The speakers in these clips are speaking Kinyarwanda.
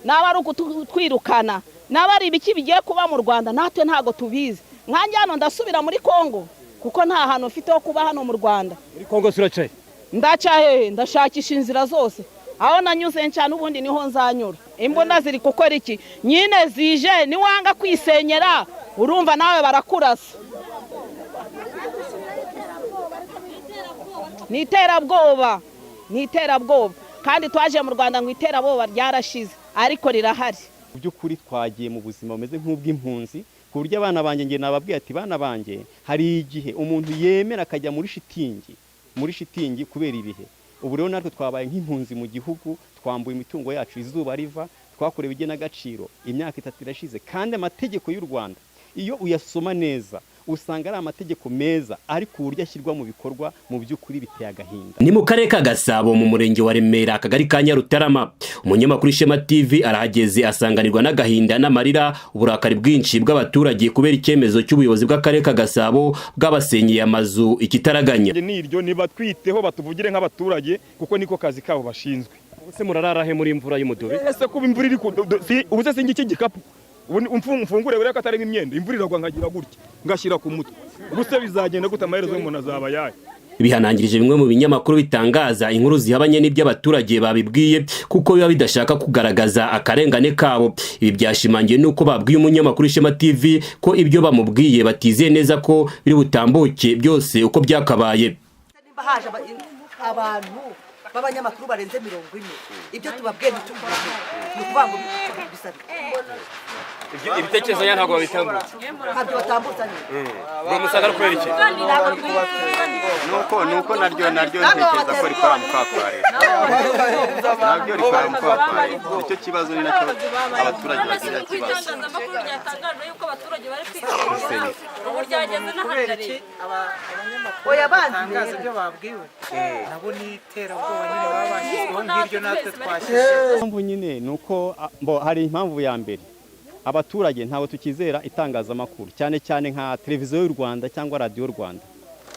Naba ari ukutwirukana, naba ari ibiki bigiye kuba mu Rwanda, natwe ntabwo tubizi. Nkanjye hano ndasubira muri Kongo kuko nta hantu mfite ho kuba hano mu Rwanda. Muri Kongo suracaye? Ndaca hehe? Ndashakisha inzira zose, aho nanyuze nca n'ubundi niho nzanyura. Imbunda ziri gukora iki nyine? Zije niwanga kwisenyera, urumva nawe barakurasa. Ni iterabwoba, ni iterabwoba. Kandi twaje mu Rwanda ngo iterabwoba ryarashize, ariko rirahari. Mu by'ukuri twagiye mu buzima bumeze nk'ubw'impunzi, ku buryo abana banjye, nge nababwiye ati: "Bana banjye, hari igihe umuntu yemera akajya muri shitingi kubera ibihe." Ubu rero natwe twabaye nk'impunzi mu gihugu, twambuye imitungo yacu izuba riva, twakorewe igenagaciro, imyaka 3 irashize. Kandi amategeko y'u Rwanda iyo uyasoma neza usanga ari amategeko meza, ariko uburyo ashyirwa mu bikorwa mu by'ukuri biteye agahinda. Ni mu karere ka Gasabo, mu murenge wa Remera, akagari ka Nyarutarama. Umunyamakuru Ishema TV arahageze, asanganirwa n'agahinda n'amarira, uburakari bwinshi bw'abaturage kubera icyemezo cy'ubuyobozi bw'akarere ka Gasabo bwabasenyeye amazu ikitaraganya. Ni iryo nibatwiteho, batuvugire nk'abaturage kuko niko kazi kabo bashinzwe. Ubuse murarara he muri imvura y'umudubi? Ese kuba imvura iri si ubuse singi iki gikapu ubu mfungure urebe ko atarimo imyenda? Imvura iragwa nkagira gutya ngashyira ku mutwe. Ubuse bizagenda gute? Amaherezo y'umuntu azaba ayahe? Bihanangirije bimwe mu binyamakuru bitangaza inkuru zihabanye n'ibyo abaturage babibwiye, kuko biba bidashaka kugaragaza akarengane kabo. Ibi byashimangiwe n'uko babwiye umunyamakuru Ishema TV ko ibyo bamubwiye batizeye neza ko biri butambuke byose uko byakabaye. Nimba haje abantu b'abanyamakuru barenze 40, ibyo tubabwiye ntitubibone, ni ukuvuga ngo bisa Ibitekerezo ntabwo babitambutsa. Ntabyo batambutsa nyine. Ubwo musaga ari kubera iki? Nuko naryo ntekereza ko rikora mu kwaha kwa leta, naryo rikora mu kwaha kwa leta. Nicyo kibazo, ni nacyo abaturage bagira ikibazo. Itangazamakuru ryatangajwe yuko abaturage bari kwisenyera, ubu ryageze n'ahandi. Oya, banzi batangaza rero. Ibyo babwiwe nabo ni iterabwoba nyine, baba bashyizweho nk'iryo natwe twashyizeho. Impamvu nyine ni uko hari impamvu ya mbere: abaturage ntabwo tukizera itangazamakuru, cyane cyane nka Televiziyo y'u Rwanda cyangwa Radiyo Rwanda.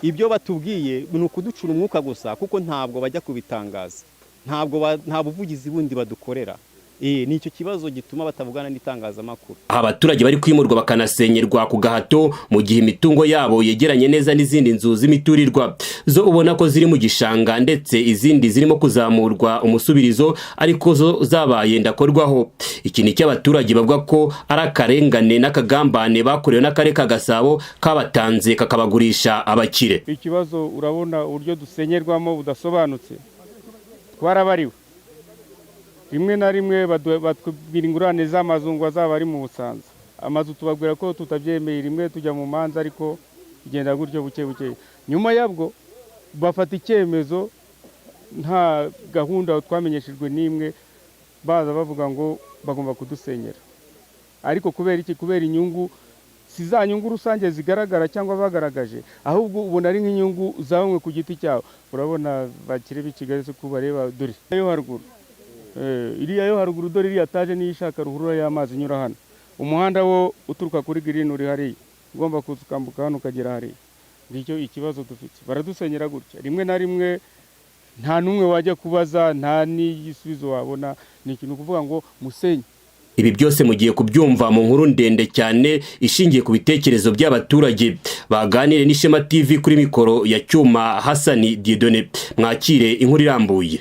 Ibyo batubwiye ni ukuducura umwuka gusa, kuko ntabwo bajya kubitangaza, ntabwo nta buvugizi bundi badukorera. Ni icyo kibazo gituma batavugana n'itangazamakuru. Aha abaturage bari kwimurwa bakanasenyerwa ku gahato, mu gihe imitungo yabo yegeranye neza n'izindi nzu z'imiturirwa zo ubona ko ziri mu gishanga, ndetse izindi zirimo kuzamurwa umusubirizo ariko zo zabaye ndakorwaho. Iki ni cyo abaturage bavuga ko ari akarengane n'akagambane bakorewe n'akarere ka Gasabo kabatanze kakabagurisha abakire. Ikibazo, urabona uburyo dusenyerwamo budasobanutse. Twarabariwe rimwe na rimwe, batubwira ingurane z'amazu ngo azaba ari mu Busanza. Amazu tubabwira ko tutabyemeye, rimwe tujya mu manza, ariko bigenda gutyo buke buke. Nyuma yabwo bafata icyemezo nta gahunda twamenyeshejwe n'imwe, baza bavuga ngo bagomba kudusenyera. Ariko kubera iki? Kubera inyungu, si za nyungu rusange zigaragara cyangwa bagaragaje, ahubwo ubona ari nk'inyungu za bamwe ku giti cyabo. Urabona bakire b'i Kigali, se ko bareba dore yo haruguru. Iriya yo haruguru, dore iriya taje niyo ishaka ruhurura y'amazi inyura hano. Umuhanda wo uturuka kuri Green uri hariya, ugomba kuza ukambuka hano ukagera hariya. Ngicyo ikibazo dufite. Baradusenyera gutya, rimwe na rimwe nta n'umwe wajya kubaza, nta n'igisubizo wabona. Ni ikintu kuvuga ngo musenye. Ibi byose mugiye kubyumva mu nkuru ndende cyane ishingiye ku bitekerezo by'abaturage baganire n'Ishema TV kuri mikoro ya Cyuma Hasani Dieudonné. Mwakire inkuru irambuye.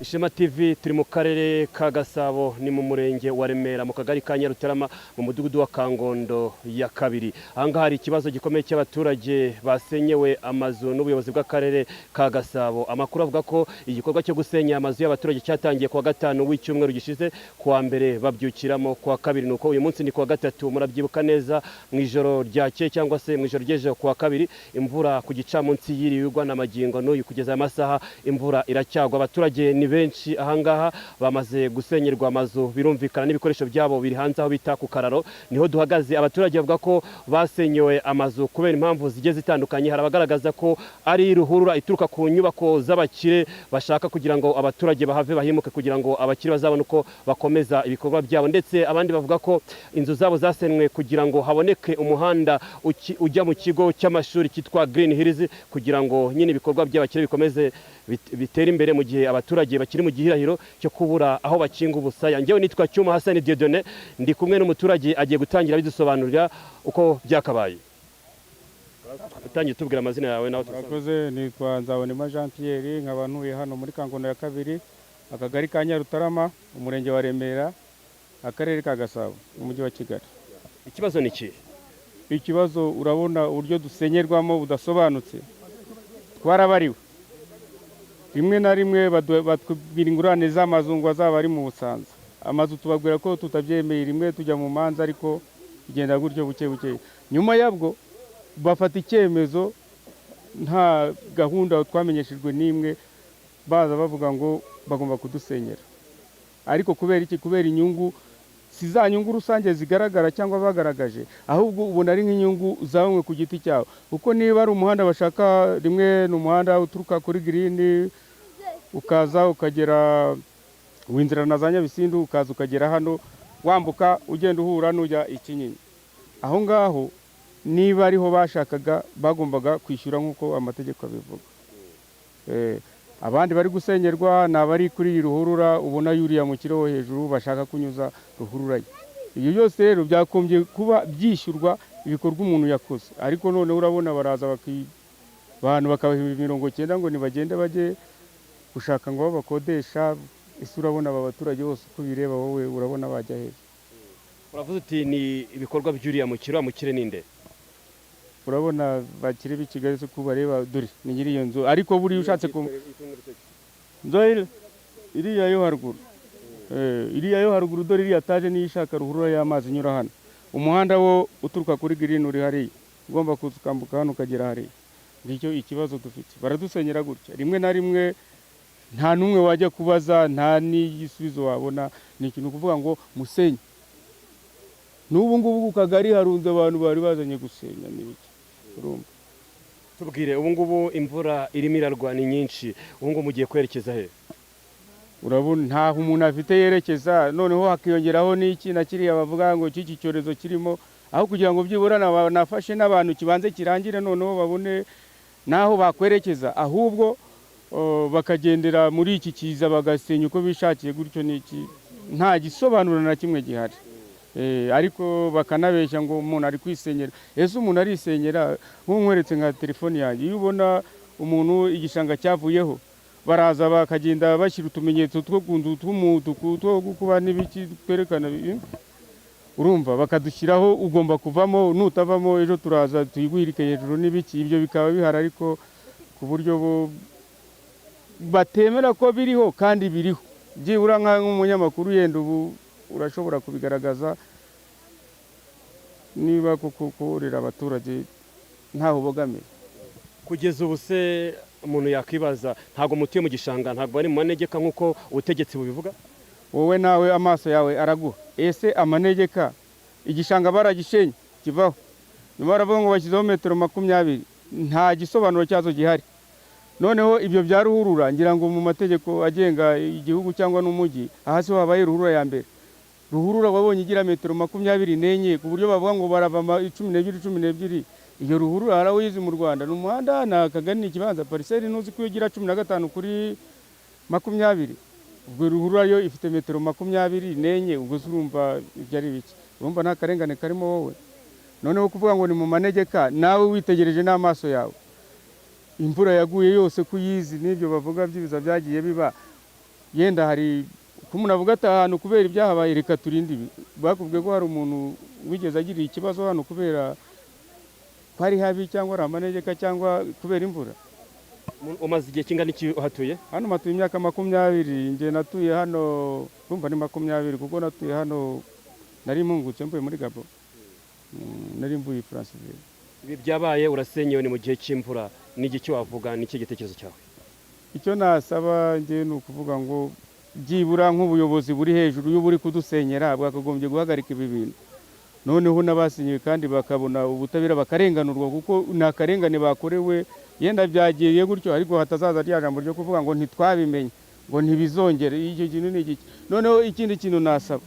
Ishema TV, turi mu karere ka Gasabo, ni mu murenge wa Remera, mu kagari ka Nyarutarama, mu mudugudu wa Kangondo ya kabiri. Ahangaha hari ikibazo gikomeye cy'abaturage basenyewe amazu n'ubuyobozi bw'akarere ka Gasabo. Amakuru avuga ko igikorwa cyo gusenya amazu y'abaturage cyatangiye kuwa gatanu w'icyumweru gishize, kuwa mbere babyukiramo, kuwa kabiri, nuko uyu munsi ni kuwa gatatu. Murabyibuka neza, mu ijoro ryakeye cyangwa se mu ijoro ry'ejo kuwa kabiri, imvura ku gicamunsi yiriwe igwa na magingo n'uyu kugeza aya masaha imvura iracyagwa. Abaturage ni benshi. benshi ahangaha bamaze gusenyerwa amazu, birumvikana n'ibikoresho byabo biri hanze aho bita ku kararo, niho duhagaze. Abaturage bavuga ko basenyewe amazu kubera impamvu zigiye zitandukanye. Hari abagaragaza ko ari ruhurura ituruka ku nyubako z'abakire bashaka kugira ngo abaturage bahave bahimuke, kugira ngo abakire bazabone uko bakomeza ibikorwa byabo, ndetse abandi bavuga ko inzu zabo zasenywe kugira ngo haboneke umuhanda ujya mu kigo cy'amashuri cyitwa Green Hills, kugira ngo nyine ibikorwa by'abakire bikomeze bitere imbere mu gihe abaturage bakiri mu gihirahiro cyo kubura aho bakinga ubusaya. Njyewe nitwa Cyuma Hassan Dieudonné, ndi kumwe n'umuturage agiye gutangira bidusobanurira uko byakabaye. Utangiye tubwira amazina yawe nawe. Murakoze, nitwa Nzabonema Jean Pierre, nkaba ntuye hano muri Kangondo ya kabiri, akagari ka Nyarutarama, umurenge wa Remera, akarere ka Gasabo, umujyi wa Kigali. Ikibazo ni iki? Ikibazo, urabona uburyo dusenyerwamo budasobanutse. Twarabariwe, rimwe na rimwe batubwira ingurane z'amazu ngo azaba ari mu Busanza. Amazu tubabwira ko tutabyemeye, rimwe tujya mu manza, ariko bigenda gutyo buke buke. Nyuma yabwo bafata icyemezo nta gahunda twamenyeshejwe n'imwe, baza bavuga ngo bagomba kudusenyera. Ariko kubera iki? Kubera inyungu, si za nyungu rusange zigaragara cyangwa bagaragaje, ahubwo ubona ari nk'inyungu za bamwe ku giti cyabo. Kuko niba ari umuhanda bashaka, rimwe ni umuhanda uturuka kuri Green ukaza ukagera winzira na za Nyabisindu, ukaza ukagera hano, wambuka ugenda uhura n'ujya Ikinyinya. Aho ngaho niba ariho bashakaga, bagombaga kwishyura nk'uko amategeko abivuga. Abandi bari gusenyerwa ni abari kuri iyi ruhurura ubona yuriya mukire wo hejuru bashaka kunyuza ruhurura ye. Ibyo byose rero byakombye kuba byishyurwa ibikorwa umuntu yakoze, ariko noneho urabona baraza abantu bakabaha 90 ngo nibagende bajye gushaka ngo babakodesha. Ese urabona aba baturage bose uko bireba wowe, urabona bajya hehe? Uravuze uti ni ibikorwa by'uriya mukire. Uriya mukire ninde? Urabona bakire b'i Kigali se ko bareba, dore ni nyiri iyo nzu. Ariko buriya ushatse ku nzohire iriya yo haruguru, iriya yo haruguru, dore iriya taje niyo ishaka ruhurura y'amazi inyura hano. Umuhanda wo uturuka kuri Green uri hariya, ugomba kuza ukambuka hano ukagera hariya. Ngicyo ikibazo dufite. Baradusenyera gutya, rimwe na rimwe nta n'umwe wajya kubaza, nta n'igisubizo wabona. Ni ikintu kuvuga ngo musenye. N'ubu ngubu ku kagari harunze abantu bari bazanye gusenya n'ibiki, urumva. Tubwire, ubu ngubu imvura irimo irarwa ni nyinshi, ubu ngubu mugiye kwerekeza he? Urabona ntaho umuntu afite yerekeza. Noneho hakiyongeraho n'iki na kiriya bavuga ngo cy'iki cyorezo kirimo, aho kugira ngo byibura nafashe n'abantu kibanze kirangire, noneho babone n'aho bakwerekeza, ahubwo bakagendera muri iki kiza bagasenya uko bishakiye gutyo n'iki, nta gisobanuro na kimwe gihari. Ariko bakanabeshya ngo umuntu ari kwisenyera. Ese umuntu arisenyera? Nk'unkweretse nka telefoni yanjye, iyo ubona umuntu igishanga cyavuyeho, baraza bakagenda bashyira utumenyetso two ku nzu tw'umutuku two gukuba n'ibiki twerekana, urumva bakadushyiraho, ugomba kuvamo, nutavamo ejo turaza tuyiguhirike hejuru n'ibiki. Ibyo bikaba bihari, ariko ku buryo bo batemera ko biriho kandi biriho. Byibura nk'umunyamakuru yenda ubu urashobora kubigaragaza niba koko korera abaturage ntaho ubogamiye. Kugeza ubu se umuntu yakwibaza, ntabwo mutuye mu gishanga, ntabwo bari mu manegeka nk'uko ubutegetsi bubivuga? Wowe nawe amaso yawe araguha. Ese amanegeka, igishanga baragishenye kivaho, nyuma baravuga ngo bashyizeho metero 20, nta gisobanuro cyazo gihari. Noneho ibyo bya ruhurura, ngira ngo mu mategeko agenga igihugu cyangwa n'umujyi, aha si ho habaye ruhurura ya mbere. Ruhurura wabonye igira metero 24, ku buryo bavuga ngo barava 12 12? Iyo ruhurura hari aho uyizi mu Rwanda? Ni umuhanda, ni akagari, ni ikibanza, parcelle. Ntuzi ko igira 15 kuri 20? Ubwo ruhurura yo ifite metero 24. Ubwo se urumva ibyo ari biki? Urumva nta karengane karimo wowe? Noneho kuvuga ngo ni mu manegeka, nawe witegereje n'amaso yawe imvura yaguye yose kuyizi, n'ibyo bavuga by'ibiza byagiye biba, yenda hari ko umuntu avuga ati ahantu kubera ibyahabaye reka turinde ibi. Bakubwiye ko hari umuntu wigeze agirira ikibazo hano kubera ko ari habi, cyangwa ari amanegeka, cyangwa kubera imvura? Umaze igihe kingana iki uhatuye? Hano matuye imyaka 20. Njye natuye hano, urumva ni 20, kuko natuye hano nari mpungutse mvuye muri Gabo. Nari mvuye i Franceville. Ibi byabaye, urasenyewe, ni mu gihe cy'imvura, ni igiki wavuga? Ni iki gitekerezo cyawe? Icyo nasaba njye ni ukuvuga ngo byibura nk'ubuyobozi buri hejuru y'uburi kudusenyera bwakagombye guhagarika ibi bintu, noneho n'abasinyiwe kandi bakabona ubutabera, bakarenganurwa, kuko ni akarengane bakorewe. Yenda byagiye gutyo, ariko hatazaza rya jambo ryo kuvuga ngo ntitwabimenye, ngo ntibizongere. Icyo kintu ni igiki? Noneho ikindi kintu nasaba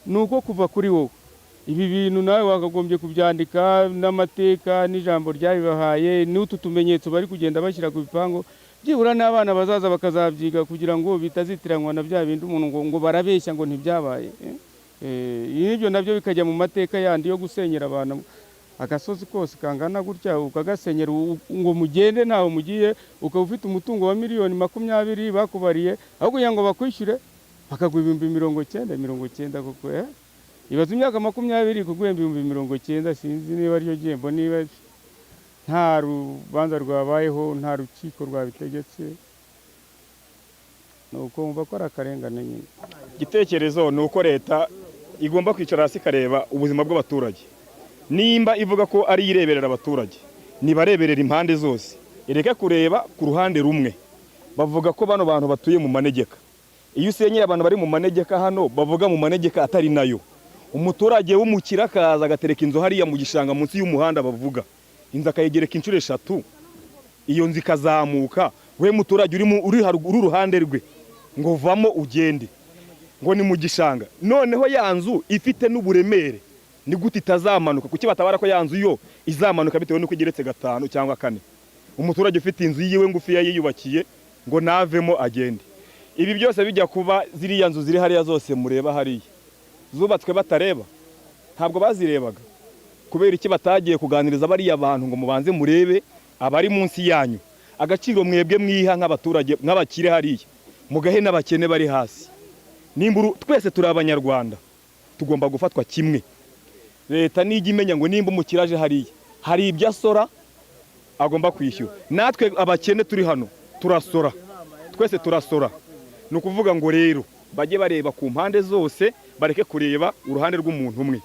ni uko kuva kuri wowe ibi bintu nawe wakagombye kubyandika n'amateka n'ijambo ryabibahaye n'utu tumenyetso bari kugenda bashyira ku bipangu, byibura n'abana bazaza bakazabyiga, kugira ngo bitazitiranwa na bya bindi umuntu ngo barabeshya ngo ntibyabaye. Ibyo nabyo bikajya mu mateka yandi yo gusenyera abantu. Agasozi kose kangana gutya ukagasenyera ngo mugende, ntaho mugiye, ukaba ufite umutungo wa miliyoni 20 bakubariye, aho kugira ngo bakwishyure bakaguha 90,000, 90 koko, eh? Ibaze imyaka 20 kuguhemba 90,000. Sinzi niba aricyo gihembo, niba nta rubanza rwabayeho, nta rukiko rwabitegetse. Ni uko wumva ko ari akarengane nyine. Igitekerezo ni uko leta igomba kwicara hasi ikareba ubuzima bw'abaturage. Nimba ivuga ko ari ireberera abaturage, nibareberera impande zose, ireke kureba ku ruhande rumwe. Bavuga ko bano bantu batuye mu manegeka. Iyo usenyeye abantu bari mu manegeka hano, bavuga mu manegeka atari nayo, umuturage w'umukire akaza agatereka inzu hariya mu gishanga munsi y'umuhanda, bavuga inzu akayigereka inshuro eshatu, iyo nzu ikazamuka, we muturage uri haruguru uruhande rwe ngo vamo ugende, ngo ni mu gishanga. Noneho ya nzu ifite n'uburemere, ni gute itazamanuka? Kuki batabara ko ya nzu yo izamanuka bitewe n'uko igeretse gatanu cyangwa kane? Umuturage ufite inzu yiwe ngufi yayiyubakiye ngo navemo agende. Ibi byose bijya kuba, ziriya nzu ziri hariya zose mureba hariya zubatswe batareba, ntabwo bazirebaga. Kubera iki batagiye kuganiriza bariya bantu ngo mubanze murebe abari munsi yanyu? Agaciro mwebwe mwiha nk'abaturage, nk'abakire hariya, mugahe n'abakene bari hasi. Nimba twese turi Abanyarwanda, tugomba gufatwa kimwe. Leta nijya imenya ngo nimba umukire aje hariya hari ibyo asora agomba kwishyura, natwe abakene turi hano turasora, twese turasora. Ni ukuvuga ngo rero bajye bareba ku mpande zose, bareke kureba uruhande rw'umuntu umwe.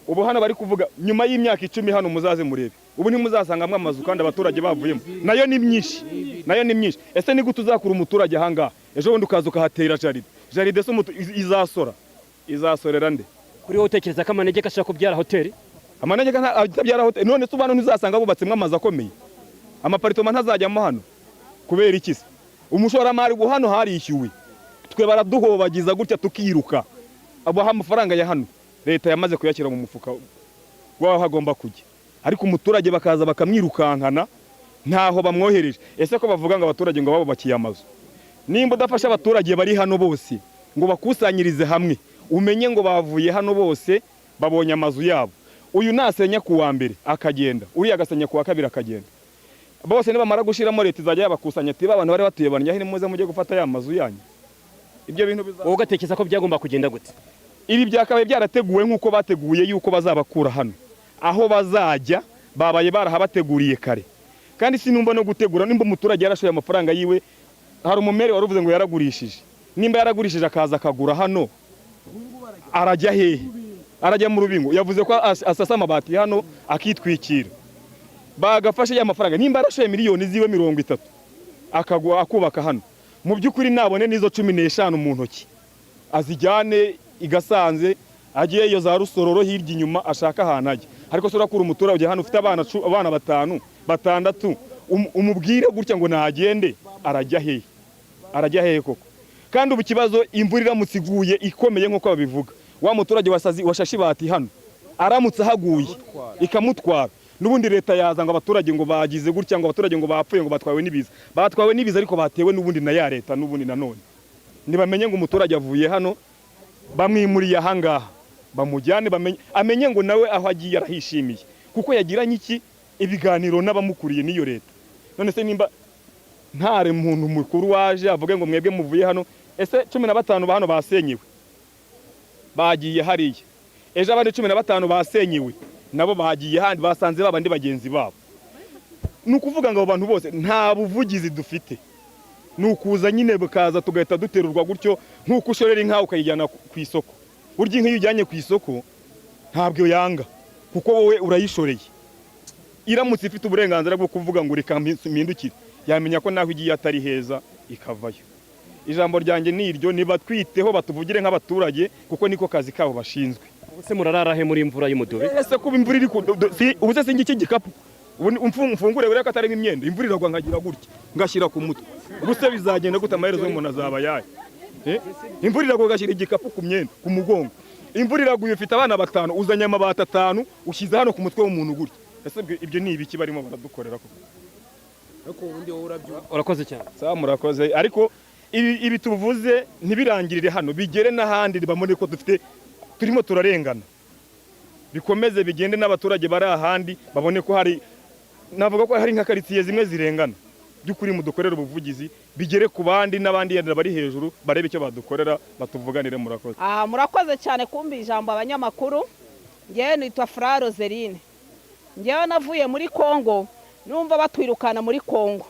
Ubu hano bari kuvuga nyuma y'imyaka 10 hano muzaze murebe, ubu ntimuzasangamo amazu kandi abaturage bavuyemo. Nayo ni myinshi, nayo ni myinshi. Ese ni gute uzakura umuturage ahangaha, ejo bundi ukaza ukahatera jardin? Jardin se izasora, izasorera nde? Kuri wowe utekereza ko amanegeka ashobora kubyara hoteli? Amanegeka atabyara hoteli. None se ubu hano ntuzasanga bubatsemo amazu akomeye? Amaparitoma ntazajyamo hano kubera iki se? Umushoramari ubu hano harishyuwe, twe baraduhobagiza gutya tukiruka. Abaha amafaranga ya hano leta yamaze kuyashyira mu mufuka w'aho agomba kujya, ariko umuturage bakaza bakamwirukankana, ntaho bamwohereje. Ese ko bavuga ngo abaturage ngo babubakiye amazu, nimba udafasha abaturage bari hano bose ngo bakusanyirize hamwe, umenye ngo bavuye hano bose babonye amazu yabo, uyu nasenya ku wa mbere akagenda, uriya agasenya ku wa kabiri akagenda, bose nibamara gushiramo leta izajya yabakusanya ati abantu bari batuye banyahe, nimuze mujye gufata ya mazu yanyu. Ibyo bintu Wowe ugatekereza ko byagomba kugenda gute? Ibi byakabaye byarateguwe nk'uko bateguye yuko bazabakura hano. Aho bazajya babaye barahabateguriye kare. Kandi sinumva no gutegura nimba umuturage yarashoye amafaranga yiwe. Hari umumere wari uvuze ngo yaragurishije, nimba yaragurishije akaza akagura hano, arajya hehe? Arajya mu Rubingo. Yavuze ko asasa amabati hano akitwikira. Bagafashe ya mafaranga, nimba yarashoye miliyoni ziwe 30 akagwa akubaka hano, mu by'ukuri nabone n'izo 15 mu ntoki azijyane i Gasanze, agiye iyo za Rusororo hirya inyuma, ashaka ahantu ajya. Ariko se urakura umuturage hano ufite abana batanu, batandatu, umubwire gutya ngo nagende, arajya hehe? Arajya hehe koko? Kandi ubu ikibazo, imvura iramutse iguye ikomeye nk'uko babivuga, wa muturage washashe ibati hano aramutse ahaguye ikamutwara, n'ubundi leta yaza ngo abaturage ngo bagize gutya, ngo abaturage ngo bapfuye, ngo batwawe n'ibiza. Batwawe n'ibiza ariko batewe n'ubundi na ya leta. N'ubundi nanone ntibamenye ngo umuturage avuye hano bamwimuriye ahangaha, bamujyane bamenye, amenye ngo nawe aho agiye arahishimiye, kuko yagiranye iki ibiganiro n'abamukuriye n'iyo leta. None se nimba ntare muntu mukuru waje avuge ngo mwebwe muvuye hano, ese 15 ba hano basenyewe bagiye hariya, ejo abandi 15 basenyewe nabo bagiye handi basanze babandi bagenzi babo? Ni ukuvuga ngo abo bantu bose nta buvugizi dufite, ni ukuza nyine bukaza tugahita duterurwa gutyo, nk'uko ushorera inka ukayijyana ku isoko. Burya inka iyo ujyanye ku isoko ntabwo yanga, kuko wowe urayishoreye. Iramutse ifite uburenganzira bwo kuvuga ngo reka mpindukire, Yamenya ko naho igiye atari heza ikavayo. Ijambo ryanjye ni iryo, nibatwiteho batuvugire nk'abaturage, kuko niko kazi kabo bashinzwe. Ubuse murarara he muri imvura y'umudubi? Ese kuba imvura iri ubu se singi iki gikapu, ubu mfungure buriya ko atarimo imyenda, imvura iragwa nkagira gutya ngashyira ku mutwe, ubu se bizagenda gute? Amaherezo y'umuntu azaba ayahe? Imvura iragwa ugashyira igikapu ku myenda ku mugongo, imvura iraguye ufite abana batanu, uzanye amabati atanu ushyize hano ku mutwe w'umuntu gutya. Ese ibyo ni ibiki barimo baradukorera koko? Ariko ubundi wowe urabyumva? Urakoze cyane. Sawa, murakoze. Ariko ibi tuvuze ntibirangirire hano, bigere n'ahandi, bamone ko dufite turimo turarengana, bikomeze bigende n'abaturage bari ahandi babone ko hari, navuga ko hari nka karitsiye zimwe zirengana. By'ukuri mudukorere ubuvugizi, bigere ku bandi n'abandi yenda bari hejuru, barebe icyo badukorera, batuvuganire. Murakoze. Ah, murakoze cyane kumva ijambo abanyamakuru. Ngewe nitwa Fura Roseline. Ngewe navuye muri Kongo, numva batwirukana muri Kongo.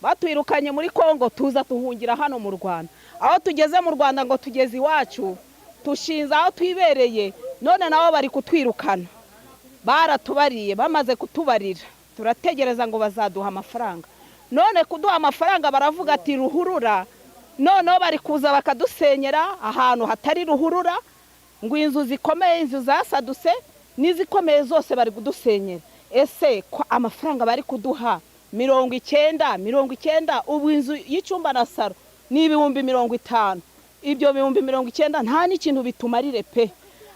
Batwirukanye muri Kongo, tuza tuhungira hano mu Rwanda. Aho tugeze mu Rwanda ngo tugeze iwacu, tushinze aho twibereye, none nabo bari kutwirukana. Baratubariye, bamaze kutubarira turategereza ngo bazaduha amafaranga. None kuduha amafaranga baravuga ati ruhurura, noneho bari kuza bakadusenyera ahantu hatari ruhurura, ngo inzu zikomeye, inzu zasadutse n'izikomeye zose bari kudusenyera. Ese ko amafaranga bari kuduha 90, 90, ubu inzu y'icyumba na saro ni 50,000, ibyo 90,000 nta n'ikintu bitumarire pe.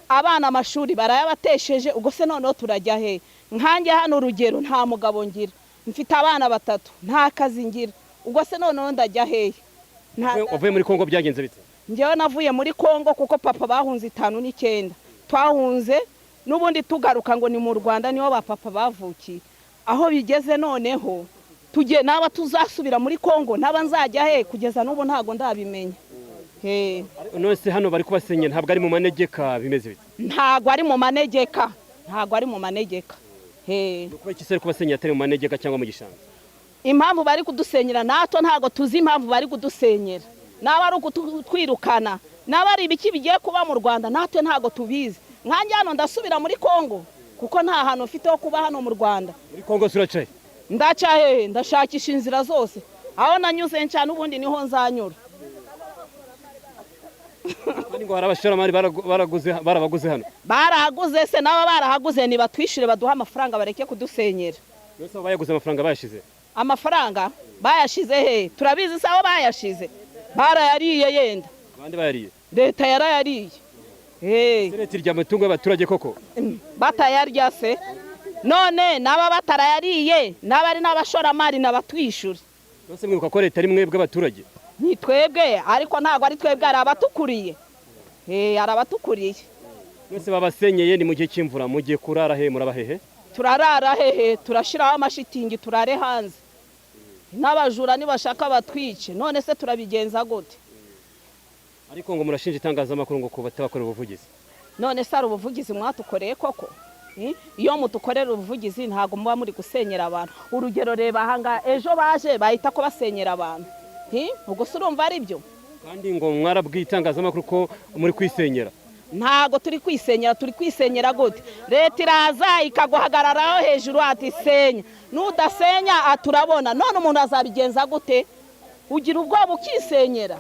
Abana amashuri barayabatesheje, ubwo se noneho turajya he? Nkanjye hano urugero nta mugabo ngira, mfite abana batatu, nta kazi ngira, ubwo se noneho ndajya hehe? Wavuye muri Kongo byagenze bite? Njyewe navuye muri Kongo kuko papa bahunze 59, twahunze n'ubundi tugaruka ngo ni mu Rwanda niho ba papa bavukiye. Aho bigeze noneho tugiye, naba tuzasubira muri Kongo, naba nzajya he? Kugeza n'ubu ntago ndabimenya. None se hano bari kubasenyera ntabwo ari mu manegeka, bimeze bite? Ntago ari mu manegeka, ntago ari mu manegeka. Kuba iki se kubasenyera atari mu manegeka cyangwa mu gishanga? Impamvu bari kudusenyera natwe ntago tuzi impamvu bari kudusenyera, naba ari ukutwirukana, naba ari ibiki bigiye kuba mu Rwanda natwe ntago tubizi. Nkanjye hano ndasubira muri Kongo kuko nta hantu mfite ho kuba hano mu Rwanda. Muri Kongo suracaye? Ndaca hehe, ndashakisha inzira zose, aho nanyuze nca n'ubundi niho nzanyura. Ngo hari abashoramari barabaguze hano? Barahaguze se, naba barahaguze nibatwishyure baduha amafaranga bareke kudusenyera. Yose bayaguze amafaranga bayashize? Amafaranga bayashize he? Turabizi se aho bayashize, barayariye yenda. Abandi bayariye? Leta yarayariye. Leta irya amatungo y'abaturage koko? Batayarya se, none naba batarayariye, naba ari n'abashoramari nabatwishyura. Yose mwibuka ko leta ari mwebwe abaturage? Ni twebwe, ariko ntabwo ari twebwe, hari abatukuriye. Hari abatukuriye. Mwese babasenyeye ni mu gihe cy'imvura, mugiye kurara he, muraba hehe? Turarara hehe, turashiraho amashitingi turare hanze. N'abajura nibashaka batwice, none se turabigenza gute? Ariko ngo murashinja itangazamakuru ngo kubatabakorera ubuvugizi. None se ari ubuvugizi mwatukoreye koko? Iyo mutukorera ubuvugizi ntago muba muri gusenyera abantu. Urugero reba ahanga ejo baje bahita ko basenyera abantu. Ubwo se urumva ari byo? Kandi ngo mwarabwiye itangazamakuru ko muri kwisenyera. Ntago turi kwisenyera, turi kwisenyera gute? Leta iraza ikaguhagararaho hejuru ati senya, nudasenya aturabona. None umuntu azabigenza gute? Ugira ubwoba ukisenyera.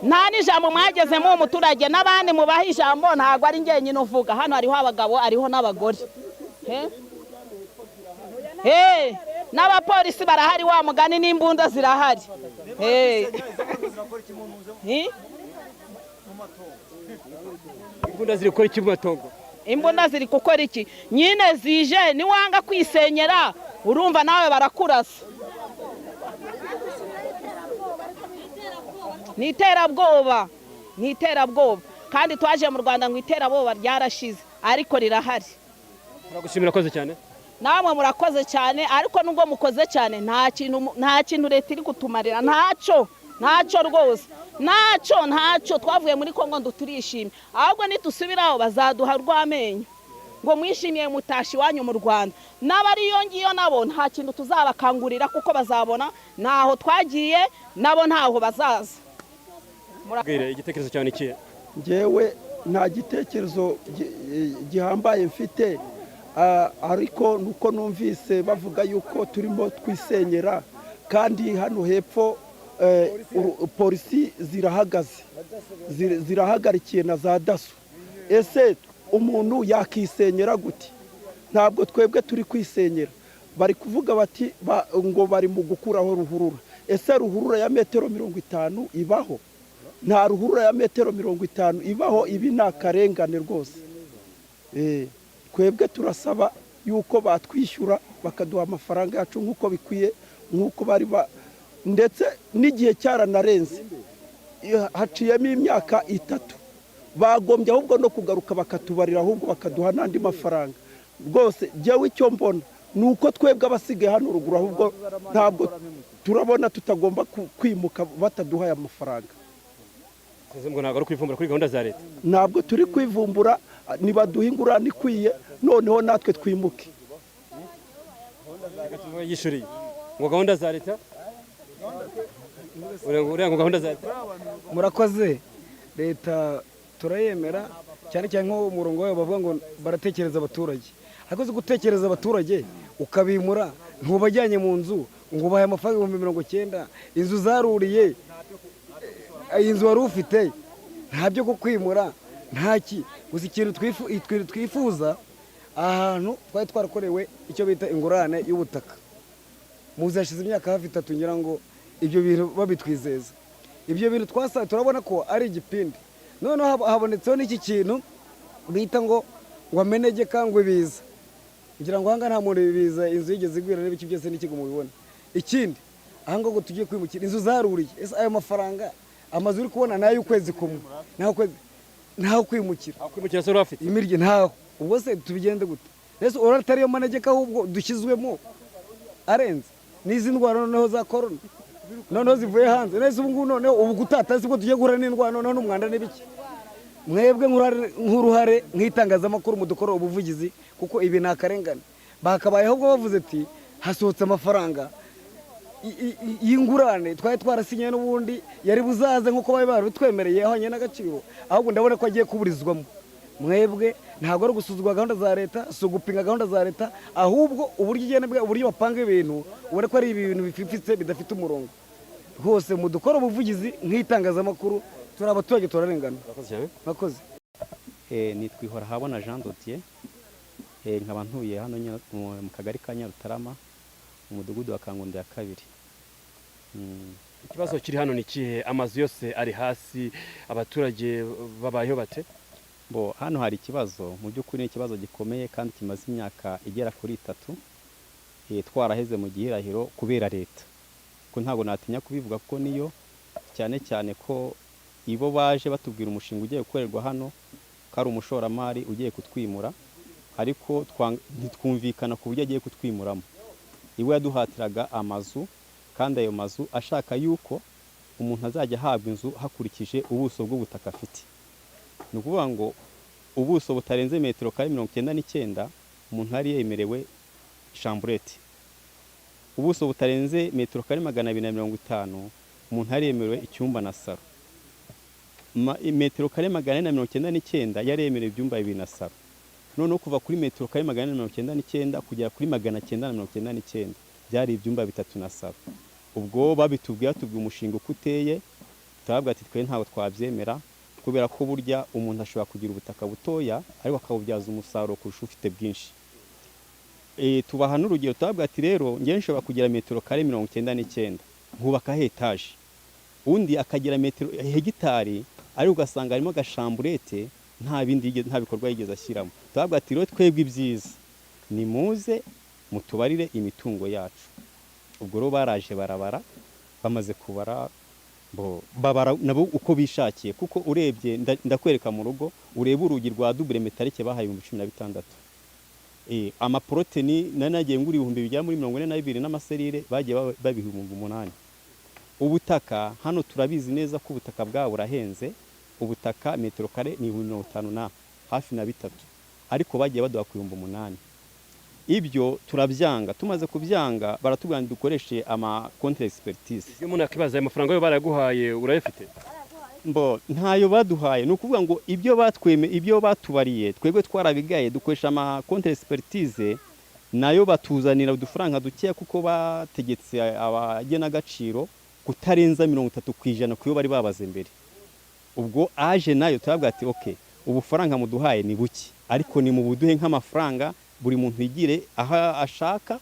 Nta n'ijambo mwagezemo umuturage, n'abandi mubaha ijambo, ntago ari njyenyine uvuga. Hano hariho abagabo, hariho n'abagore. N'abapolisi barahari, wa mugani n'imbunda zirahari. Imbunda ziri gukora iki mu matongo? Imbunda ziri gukora iki? Nyine zije, niwanga kwisenyera urumva nawe barakurasa. Ni iterabwoba, ni iterabwoba. Kandi twaje mu Rwanda ngo iterabwoba ryarashize, ariko rirahari. Turagushimira, urakoze cyane. Namwe murakoze cyane, ariko nubwo mukoze cyane nta kintu leta iri kutumarira, ntacyo, ntacyo rwose, ntacyo, ntacyo. Twavuye muri Kongo ngo turishimye, ahubwo nitusubiraho bazaduha rw'amenyo ngo mwishimiye mutashi wanyu mu Rwanda. N'abari iyo ngiyo nabo nta kintu tuzabakangurira, kuko bazabona ntaho twagiye, nabo ntaho bazaza. Bwire igitekerezo cyawe ni kihe? Njyewe nta gitekerezo gihambaye mfite, Ariko nuko numvise bavuga yuko turimo twisenyera, kandi hano hepfo polisi zirahagaze, zirahagarikiye na za DASSO. Ese umuntu yakisenyera gute? Ntabwo twebwe turi kwisenyera. Bari kuvuga bati ngo bari mu gukuraho ruhurura. Ese ruhurura ya metero 50 ibaho? Nta ruhurura ya metero 50 ibaho. Ibi ni akarengane rwose. Twebwe turasaba yuko batwishyura, bakaduha amafaranga yacu nk'uko bikwiye, nk'uko bari ba, ndetse n'igihe cyaranarenze, haciyemo imyaka 3. Bagombye ahubwo no kugaruka bakatubarira, ahubwo bakaduha n'andi mafaranga rwose. Jyewe icyo mbona ni uko twebwe abasigaye hano ruguru, ahubwo ntabwo turabona tutagomba kwimuka bataduhaye amafaranga. Ngo ntabwo ari ukwivumbura kuri gahunda za leta? Ntabwo turi kwivumbura. Nibaduha ingurane ikwiye, noneho natwe twimuke. Yishuriye ngo gahunda za leta, uriya ngo gahunda za leta. Murakoze. Leta turayemera, cyane cyane nko umurongo wayo bavuga ngo baratekereza abaturage. Ariko uzi gutekereza abaturage ukabimura, ntubajyanye mu nzu, ngo ubahe amafaranga 90,000, inzu zaruriye, inzu wari ufite nta byo kukwimura, ntaki. Gusa ikintu twifuza, ahantu twari twarakorewe icyo bita ingurane y'ubutaka, muzi hashize imyaka hafi 3, ngira ngo ibyo bintu babitwizeza. Ibyo bintu twasaye turabona ko ari igipindi. Noneho habonetseho n'iki kintu bita ngo amenegeka, ngo ibiza. Ngira ngo ahangaha nta muntu ibiza, inzu yigeze igwira n'ibiki byose n'ikigo mubibona. Ikindi, ahangaha ngo tugiye kwimukira, inzu zaruriye. Ese ayo mafaranga, amazu uri kubona ni ay'ukwezi kumwe, ntaho kwezi, ntaho kwimukira. Kwimukira se urafite? Imirye ntaho. Ubwo se tubigende gute? Ese urabona atari yo manegeka ahubwo dushyizwemo arenze n'izi ndwara noneho za korona, noneho zivuye hanze? Nese ubu ngubu noneho ubu gutata sibwo tugiye guhura n'indwara, noneho n'umwanda n'ibiki? Mwebwe nk'uruhare nk'itangazamakuru mudukora ubuvugizi, kuko ibi ni akarengane. Bakabayeho ubwo bavuze ati hasohotse amafaranga y'ingurane twari twarasinye, n'ubundi yari buzaze nk'uko bari barabitwemereye, ahwanye n'agaciro. Ahubwo ndabona ko agiye kuburizwamo. Mwebwe ntabwo ari ugusuzugura gahunda za leta, si ugupinga gahunda za leta, ahubwo uburyo igenda, uburyo bapanga ibintu, ubona ko ari ibintu bififitse, bidafite umurongo rwose. Mudukora ubuvugizi nk'itangazamakuru, turi abaturage, turarengana. Murakoze. Nitwa Ihorahabona Jean Dodier, nkaba ntuye hano mu kagari ka Nyarutarama, mu mudugudu wa Kangondo ya kabiri. Ikibazo kiri hano ni ikihe? Amazu yose ari hasi, abaturage babayeho bate? Bo hano hari ikibazo, mu by'ukuri ni ikibazo gikomeye kandi kimaze imyaka igera kuri 3, twaraheze mu gihirahiro kubera leta. Ko ntabwo natinya kubivuga kuko niyo, cyane cyane ko ibo baje batubwira umushinga ugiye gukorerwa hano, ko ari umushoramari ugiye kutwimura, ariko ntitwumvikana ku buryo agiye kutwimuramo. Iwe yaduhatiraga amazu, kandi ayo mazu ashaka yuko umuntu azajya ahabwa inzu hakurikije ubuso bw'ubutaka afite. Ni ukuvuga ngo ubuso butarenze metero kare 99 umuntu yari yemerewe chambrette, ubuso butarenze metero kare 250 umuntu yari yemerewe icyumba na salon, metero kare 499 yari yemerewe ibyumba bibiri na salon. Noneho kuva kuri metero kare 499 kugera kuri 999 byari ibyumba bitatu na salon. Ubwo babitubwiye, batubwiye umushinga uko uteye, turababwira ati twe ntabwo twabyemera, kubera ko burya umuntu ashobora kugira ubutaka butoya ariko akabubyaza umusaruro kurusha ufite bwinshi. Tubaha n'urugero, turababwira ati rero njyewe nshobora kugira metero kare 99 nkubakaho etaje, undi akagira metero hegitari ariko ugasanga harimo agachambrette, nta bindi nta bikorwa yigeze ashyiramo. Turababwira ati rero twebwe ibyiza nimuze mutubarire imitungo yacu. Ubwo rero baraje barabara, bamaze kubara bo babara nabo uko bishakiye, kuko urebye ndakwereka mu rugo, urebe urugi rwa double métallique bahaye 16,000. Amaporte nari nagiye ngura ibihumbi bigera muri 42 n'amaserire bagiye babiha 8,000. Ubutaka hano turabizi neza ko ubutaka bwabo burahenze. Ubutaka metero kare ni 50,000 na hafi na bitatu, ariko bagiye baduha ku 8,000. Ibyo turabyanga. Tumaze kubyanga baratubwira ngo dukoreshe ama contre expertise. Iyo umuntu akibaza, ayo mafaranga yo barayaguhaye, urayafite? Mbo ntayo baduhaye. Ni ukuvuga ngo ibyo batweme, ibyo batubariye, twebwe twarabigaye, dukoresha ama contre expertise, nayo batuzanira udufaranga dukeya, kuko bategetse abagenagaciro kutarenza 30% ku yo bari babaze mbere. Ubwo aje nayo turabwira ati: "Ok, ubufaranga muduhaye ni buke, ariko ni mu buduhe nk'amafaranga, buri muntu yigire aho ashaka."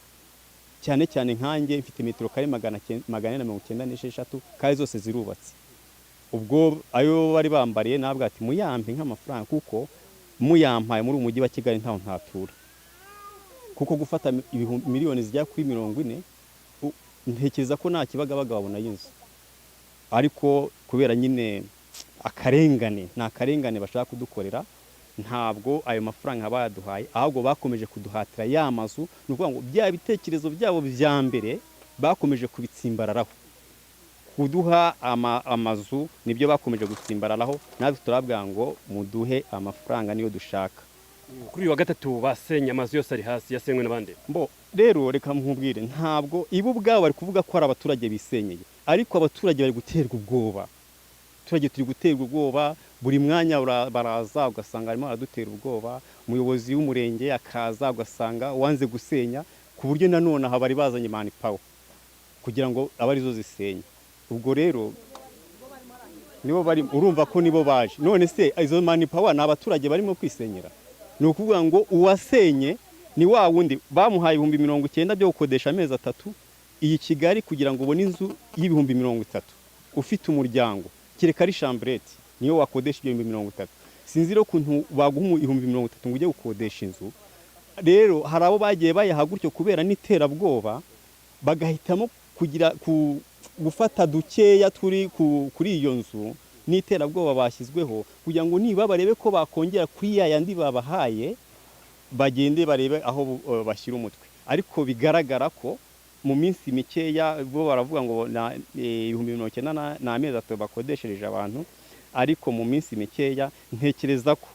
Cyane cyane nkanjye mfite metero kare 496, kandi zose zirubatse. Ubwo ayo bari bambariye nabwo ati: "Muyampe nk'amafaranga, kuko muyampaye muri uyu mujyi wa Kigali ntaho ntatura." Kuko gufata miliyoni zigera kuri 40, ntekereza ko nta Kibagabaga babona y'inzu. Ariko kubera nyine akarengane, ni akarengane bashaka kudukorera, ntabwo ayo mafaranga bayaduhaye, ahubwo bakomeje kuduhatira ya mazu. Ni ukuvuga ngo bya bitekerezo byabo bya mbere bakomeje kubitsimbararaho. Kuduha amazu nibyo bakomeje gutsimbararaho, natwe turabwira ngo muduhe amafaranga, niyo dushaka. Kuri uyu wa gatatu basenye amazu yose ari hasi, yasenywe n'abandi. Mbo rero reka nkubwire, ntabwo ibo ubwabo bari kuvuga ko ari abaturage bisenyeye, ariko abaturage bari guterwa ubwoba. Abaturage turi guterwa ubwoba buri mwanya, baraza ugasanga barimo baradutera ubwoba. Umuyobozi w'umurenge akaza, ugasanga wanze gusenya, ku buryo nanone aha bari bazanye manpower kugira ngo abe arizo zisenya. Ubwo rero nibo bari, urumva ko nibo baje. None se izo manpower ni abaturage barimo kwisenyera? Ni ukuvuga ngo uwasenye ni wa wundi bamuhaye 90,000 byo gukodesha amezi 3. Iyi Kigali, kugira ngo ubone inzu y'30,000 ufite umuryango, kereka ari chambrette niyo wakodesha ibyo 30,000. Sinzi rero ukuntu baguha 30,000 ngo ujye gukodesha inzu. Rero hari abo bagiye bayaha gutyo kubera n'iterabwoba, bagahitamo kugira gufata dukeya turi kuri iyo nzu n'iterabwoba bashyizweho, kugira ngo niba barebe ko bakongera kuri ya yandi babahaye, bagende barebe aho bashyira umutwe. Ariko bigaragara ko mu minsi mikeya, bo baravuga ngo 90,000 ni amezi 3 bakodeshereje abantu, ariko mu minsi mikeya ntekereza ko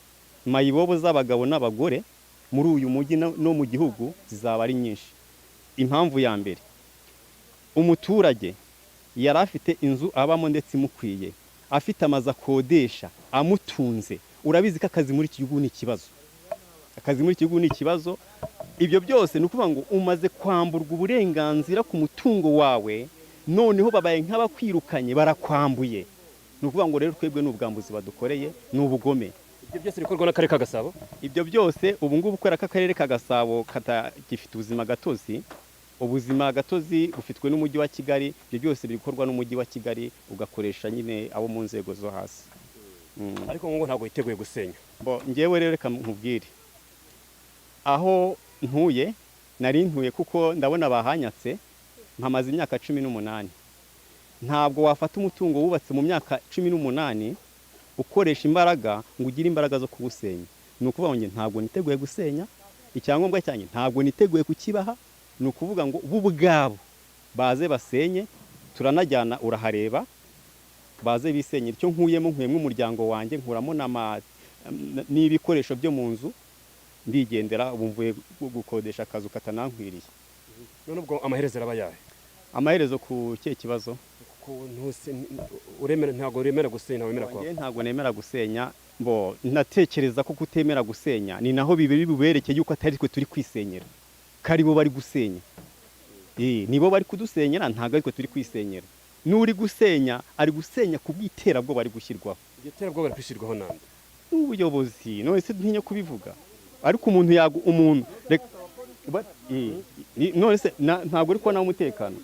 mayibobo z'abagabo n'abagore muri uyu mujyi no mu gihugu zizaba ari nyinshi. Impamvu ya mbere, umuturage yari afite inzu abamo ndetse imukwiye, afite amazu akodesha amutunze. Urabizi ko akazi muri iki gihugu ni ikibazo, akazi muri iki gihugu ni ikibazo. Ibyo byose ni ukuvuga ngo umaze kwamburwa uburenganzira ku mutungo wawe, noneho babaye nk'abakwirukanye, barakwambuye. Ni ukuvuga ngo rero twebwe ni ubwambuzi badukoreye, ni ubugome. Ibyo byose bikorwa n'akarere ka Gasabo. Ibyo byose ubu ngubu, kubera ko akarere ka Gasabo katagifite ubuzima gatozi, ubuzima gatozi bufitwe n'umujyi wa Kigali, ibyo byose biri gukorwa n'umujyi wa Kigali, ugakoresha nyine abo mu nzego zo hasi. Ariko ngo ntabwo yiteguye gusenya. Bo njyewe rero reka nkubwire, aho ntuye nari ntuye, kuko ndabona bahanyatse, mpamaze imyaka 18. Ntabwo wafata umutungo wubatse mu myaka 18 ukoresha imbaraga ngo ugire imbaraga zo kuwusenya. Ni ukuvuga ngo njye ntabwo niteguye gusenya, icyangombwa cyanjye ntabwo niteguye kukibaha. Ni ukuvuga ngo bo ubwabo baze basenye, turanajyana urahareba, baze bisenyera. Icyo nkuyemo, nkuyemo umuryango wanjye, nkuramo n'ibikoresho byo mu nzu, ndigendera. Ubu mvuye gukodesha akazu katanankwiriye. None ubwo amaherezo araba yahe? Amaherezo ku kihe kibazo? Ko uremera, ntabwo uremera gusenya, ntabwo wemera Njye kwa ntabwo nemera gusenya. Bo natekereza ko kutemera gusenya ni naho bibiri buberekeye yuko atari twe turi kwisenyera, ko ari bo bari gusenya. Nibo bari kudusenyera, ntabwo ari twe turi kwisenyera. N'uri gusenya ari gusenya ku bw'iterabwoba ari gushyirwaho. Iryo terabwoba riri kwishyirwaho nande? N'ubuyobozi. None se ntinya kubivuga, ariko umuntu yagu umuntu none se ntabwo uri kubona umutekano?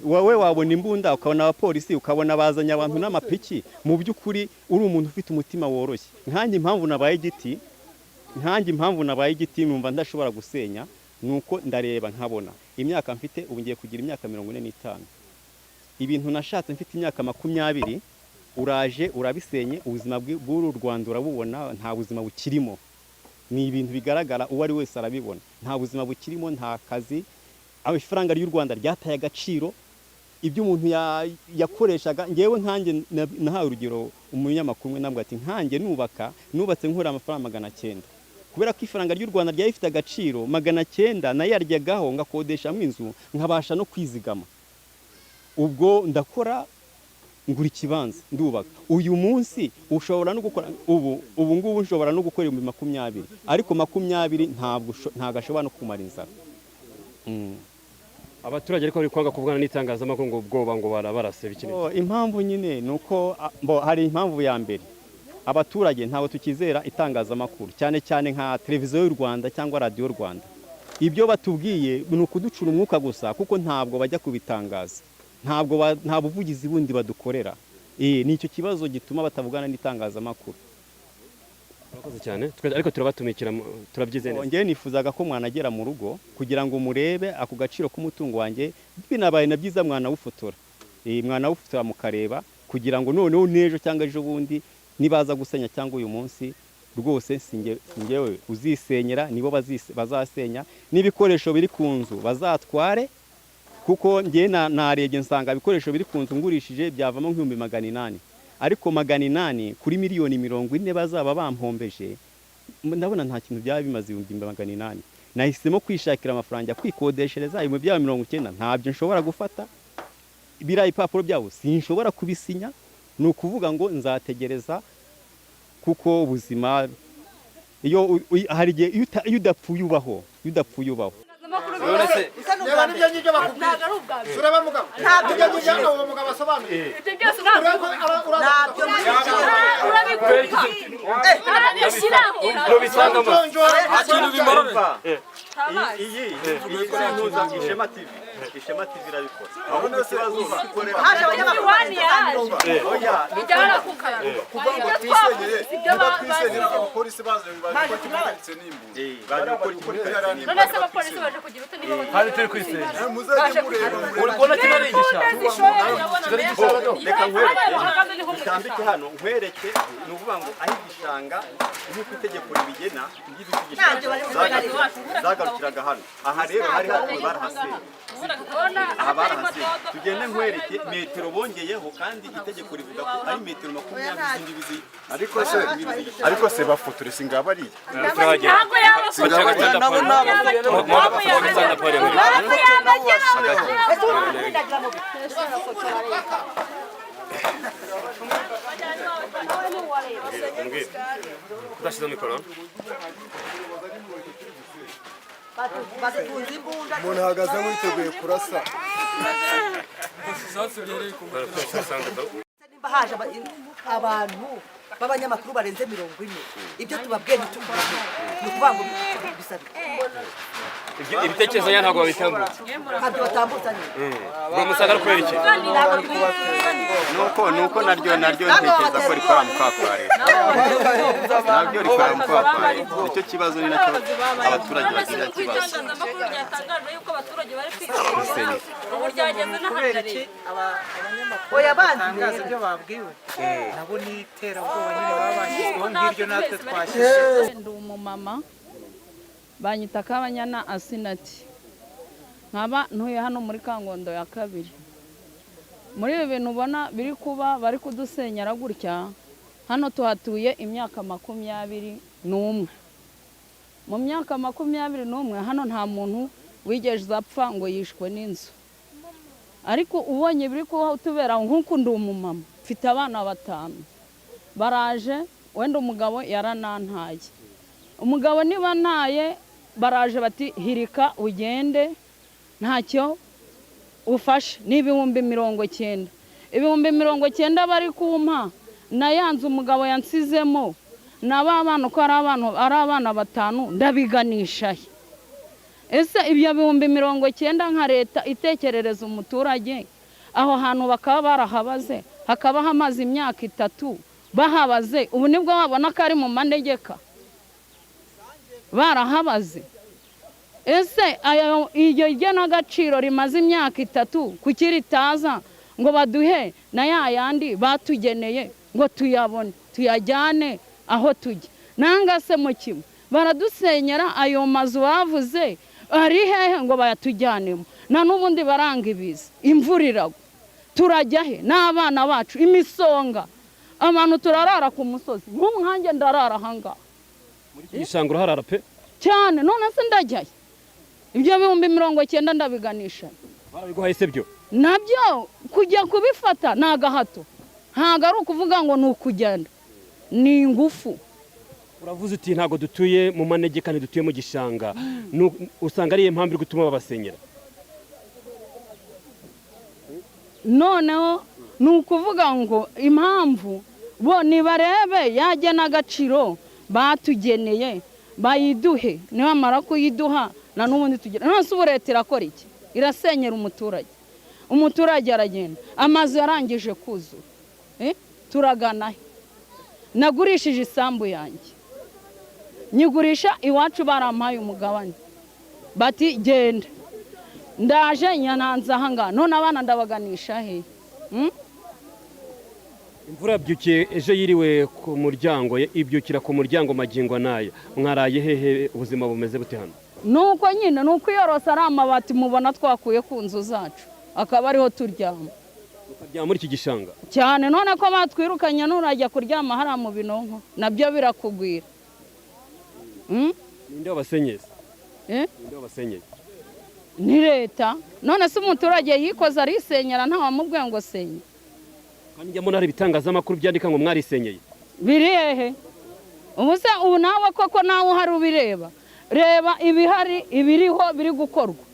Wowe wabona imbunda, ukabona abapolisi, ukabona bazanye abantu n'amapiki. Mu by'ukuri uri umuntu ufite umutima woroshye nkanjye, impamvu nabaye igiti, nkanjye impamvu nabaye igiti numva ndashobora gusenya, nuko ndareba nkabona imyaka mfite ubu, ngiye kugira imyaka 45. Ibintu nashatse mfite imyaka 20, uraje urabisenye. Ubuzima bw'uru Rwanda urabubona, nta buzima bukirimo. Ni ibintu bigaragara, uwo ari wese arabibona, nta buzima bukirimo, nta kazi, aho ifaranga ry'u Rwanda ryataye agaciro. Ibyo umuntu yakoreshaga, ngewe nkanjye nahawe urugero umunyamakuru umwe, nabwo ati: "Nkanjye nubaka, nubatse nkorera amafaranga 900, kubera ko ifaranga ry'u Rwanda ryari rifite agaciro, 900 nayaryagaho ngakodeshamo inzu, nkabasha no kwizigama." Ubwo ndakora. Ngura ikibanza, ndubaka. Uyu munsi ushobora no gukora, ubu ngubu nshobora no gukora 20,000, ariko 20 ntabwo ashobora no kumara inzara. Abaturage ariko bari kwanga kuvugana n'itangazamakuru ngo ubwoba ngo barabarase biki n'iki. Oh, impamvu nyine ni uko bo, hari impamvu ya mbere: abaturage ntabwo tukizera itangazamakuru, cyane cyane nka Televiziyo y'u Rwanda cyangwa Radiyo Rwanda. Ibyo batubwiye ni ukuducura umwuka gusa, kuko ntabwo bajya kubitangaza, ntabwo nta buvugizi bundi badukorera. Ni icyo kibazo gituma batavugana n'itangazamakuru. Murakoze cyane. Ariko turabatumikira, turabyizeye neza. Njyewe nifuzaga ko mwanagera mu rugo kugira ngo murebe ako gaciro k'umutungo wanjye. Binabaye na byiza mwanawufotora, mwanawufotora mukareba, kugira ngo noneho n'ejo cyangwa ejo bundi nibaza gusenya, cyangwa uyu munsi rwose, sinjyewe uzisenyera, nibo bazasenya. N'ibikoresho biri ku nzu bazatware, kuko njyewe narebye nsanga ibikoresho biri ku nzu ngurishije byavamo nk'800,000, ariko 800 kuri miliyoni 40 bazaba bampombeje, ndabona nta kintu byaba bimaze. 800,000, nahisemo kwishakira amafaranga njya kwikodeshereza. 90,000 ntabyo nshobora gufata, biriya ibipapuro byabo sinshobora kubisinya. Ni ukuvuga ngo nzategereza, kuko ubuzima iyo hari igihe iyo udapfuye ubaho, iyo udapfuye ubaho. Reba nibyo ngibyo bakubwiye. Ureba mugabo, nibyo ngibyo uwo mugabo asobanuye. Ibyo byose ntabwo Ntabyo. Urabikupa, arabishyiraho. Iyi ntuza Ishema TV, Ishema TV irabikora. Ahubwo ikibazo ikorera Haje abanyamakuru Iwani yaje. Oya. Ijyana ku kanwa. Kuvuga ngo Ibyo twisenyere, twavuze, ibyo niba ba- twisenyera, bazi. abapolisi baje baje gukora ikimuritse n'imbunda. Baje gukora ikimuritse. None se abapolisi baje kugira ute niba Hari turi kwisenya. Muzajye mureba. Uri kubona kino ari igishanga? Kigali igishanga. Reka nkwereke, Hariya niho mu utambike hano nkwereke. Ni ukuvuga ngo aho igishanga nk'uko itegeko ribigena, imbibi z'igishanga zagarukiraga hano. Aha rero hari hatuwe, barahasenye. Aha barahasenye. Tugende nkwereke metero bongeyeho, kandi itegeko rivuga ko ari metero 20 z'imbibi Ariko se z'imbibi z'igishanga. Ariko se bafotore, singaba ariya. Ntabwo yaba. Nabo Ntabwo yabageraho. Ese ubu uri mu Udashyize mikoro. Badutunze imbunda. Umuntu ahagaze nk'uwiteguye kurasa. Nimba haje abantu b'abanyamakuru barenze 40, ibyo tubabwiye ntitubibone, ni ukuvuga ngo bisabe. Ibitekerezo nyine ntabwo babitambutsa. Ntabyo batambutsa nyine. Ubwo musaga ari kubera iki? Nuko naryo ntekereza ko rikora mu kwaha kwa leta, naryo rikora mu kwaha kwa leta. Nicyo kibazo, ni nacyo abaturage bagira ikibazo. Itangazamakuru ryatangaje yuko abaturage bari kwisenya, ubu ryageze Kubera n'ahandi. iki abanyamakuru Oya, banzi batangaza rero. ibyo babwiwe, nabo ni iterabwoba nyine baba bashyizweho nk'iryo natwe twashyizeho. Ndi umumama, banyita Kabanyana Asinati, nkaba ntuye hano muri Kangondo ya kabiri. Muri ibi bintu ubona biri kuba, bari kudusenyera gutya, hano tuhatuye imyaka 21. Mu myaka 21 hano nta muntu wigeze apfa ngo yishwe n'inzu, ariko ubonye biri kuba tubera nk'uku. Ndi umumama, mfite abana batanu, baraje wenda umugabo yaranantaye. Umugabo niba ntaye, baraje bati hirika ugende ntacyo ufashe, ni 90,000. 90,000 bari kumpa nayanze umugabo yansizemo na ba bana uko ari abana, ari abana batanu, ndabiganisha he? Ese ibyo 90,000 nka leta itekerereza umuturage, aho hantu bakaba barahabaze, hakaba hamaze imyaka 3 bahabaze, ubu nibwo babona ko ari mu manegeka barahabaze? Ese iryo genagaciro rimaze imyaka 3, kuki ritaza ngo baduhe na ya yandi batugeneye ngo tuyabone tuyajyane aho tujya? Nanga se mu kimwe baradusenyera, ayo mazu bavuze ari hehe ngo bayatujyanemo? Na n'ubundi baranga ibiza, imvura iragwa, turajya he n'abana bacu? Imisonga, abantu turarara ku musozi. Nk'ubu nkanjye ndarara ahangaha. Muri iki gishanga uraharara pe? Cyane. None se ndajyayo? Ibyo 90,000 ndabiganisha? Barabiguhaye se byo? Nabyo. Kujya kubifata ni agahato, ntabwo ari ukuvuga ngo ni ukugenda, ni ingufu. Uravuze uti ntabwo dutuye mu manegeka, ntidutuye mu gishanga. Usanga ariyo mpamvu iri gutuma babasenyera. Noneho ni ukuvuga ngo impamvu bo nibarebe yajya n'agaciro batugeneye bayiduhe, nibamara kuyiduha na n'ubundi tugira. None se ubu leta irakora iki? Irasenyera umuturage, umuturage aragenda, amazu yarangije kuzura. Turagana he? Nagurishije isambu yanjye, nyigurisha iwacu barampaye umugabane, bati genda, ndaje nyananza aha ngaha, none abana ndabaganisha he? Imvura yabyukiye ejo, yiriwe ku muryango, ibyukira ku muryango magingo n'aya. Mwaraye hehe? Ubuzima bumeze bute hano? Nuko nyine ni ukwiyorosa, ari amabati mubona twakuye ku nzu zacu, akaba ariho turyama. Ukaryama muri iki gishanga? Cyane, none ko batwirukanye nurajya kuryama hariya mu binonko nabyo birakugwira. Ninde wabasenyeye? Ninde wabasenyeye? Ni leta. None se umuturage yikoze arisenyera, ntawamubwiye ngo senye. Kandi njya mbona hari ibitangazamakuru byandika ngo mwarisenyeye. Biri hehe? Ubu se ubu nawe koko nawe uhari ubireba, reba ibihari, ibiriho biri gukorwa.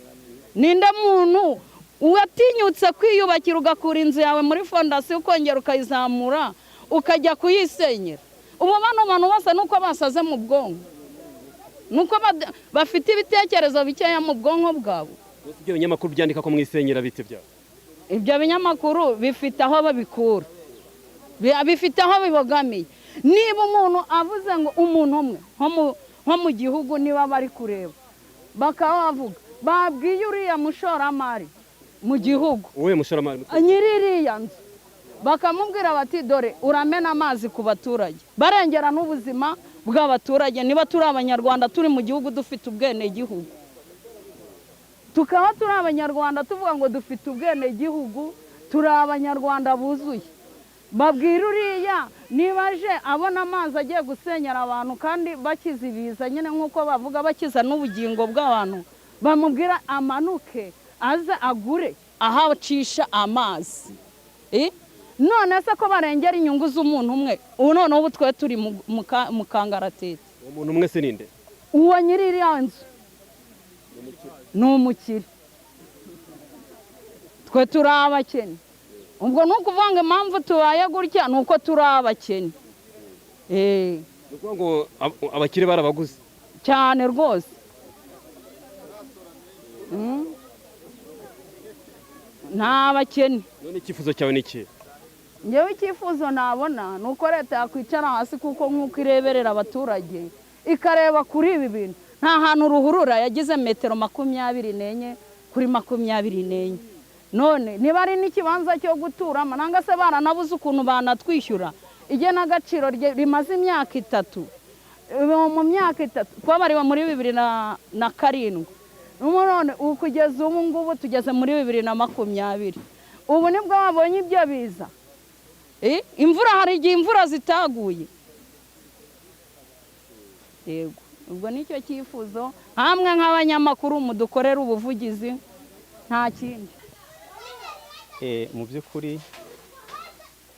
Ninde muntu watinyutse kwiyubakira ugakura inzu yawe muri fondasiyo ukongera ukayizamura ukajya kuyisenyera? Ubu bano bantu bose nuko basaze mu bwonko, nuko bafite ibitekerezo bikeya mu bwonko bwabo. Ibyo binyamakuru byandika ko mwisenyera bite byabo? Ibyo binyamakuru bifite aho babikura, bifite aho bibogamiye. Niba umuntu avuze ngo umuntu umwe nko mu gihugu, niba bari kureba bakaba bavuga babwiye uriya mushoramari mu gihugu, uwe mushoramari nyiri iriya nzu, bakamubwira bati dore uramena amazi ku baturage, barengera n'ubuzima bw'abaturage. Niba turi abanyarwanda turi mu gihugu dufite ubwenegihugu, tukaba turi abanyarwanda tuvuga ngo dufite ubwenegihugu, turi abanyarwanda buzuye, babwira uriya niba aje abona amazi agiye gusenyera abantu kandi bakiza ibiza nyine nk'uko bavuga bakiza n'ubugingo bw'abantu, bamubwira amanuke aze agure aho acisha amazi. None se ko barengera inyungu z'umuntu umwe, ubu noneho ubu twe turi mu kangaratete. Umuntu umwe se ninde? Uwo nyiri iriya nzu ni umukire, twe turi abakene. Ubwo ni ukuvuga ngo impamvu tubaye gutya ni uko turi abakene. Ni ukuvuga ngo abakire barabaguze cyane rwose. Nta bakene. None icyifuzo cyawe ni iki? Ngewe icyifuzo nabona ni uko leta yakwicara hasi, kuko nk'uko ireberera abaturage ikareba kuri ibi bintu. Nta hantu ruhurura yagize metero 24 kuri 24. None niba ari n'ikibanza cyo guturamo, nanga se baranabuze ukuntu banatwishyura igenagaciro rimaze imyaka 3. Mu myaka 3 twabariwe muri 2007, none ubu kugeza ubu ngubu tugeze muri 2020. Ubu nibwo babonye ibyo biza. Imvura, hari igihe imvura zitaguye. Yego, ubwo nicyo cyifuzo hamwe nk'abanyamakuru mudukorera ubuvugizi, nta kindi. Mu by'ukuri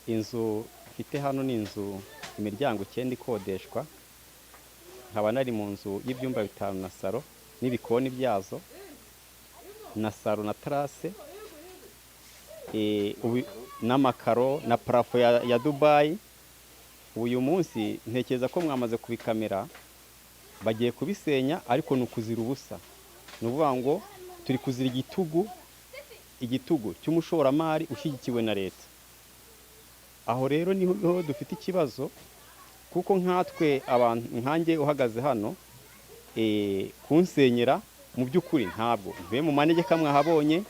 inzu mfite hano ni inzu imiryango 9 ikodeshwa, nkaba nari mu nzu y'ibyumba 5 na saro n'ibikoni byazo na saro na terase, n'amakaro na parafo ya Dubai. Uyu munsi ntekereza ko mwamaze kubikamera, bagiye kubisenya, ariko ni ukuzira ubusa. Ni ukuvuga ngo turi kuzira igitugu cy'umushoramari ushyigikiwe na leta. Aho rero niho dufite ikibazo, kuko nkatwe abantu nkanjye uhagaze hano kunsenyera mu by'ukuri ntabwo mvuye mu manegeka mwahabonye.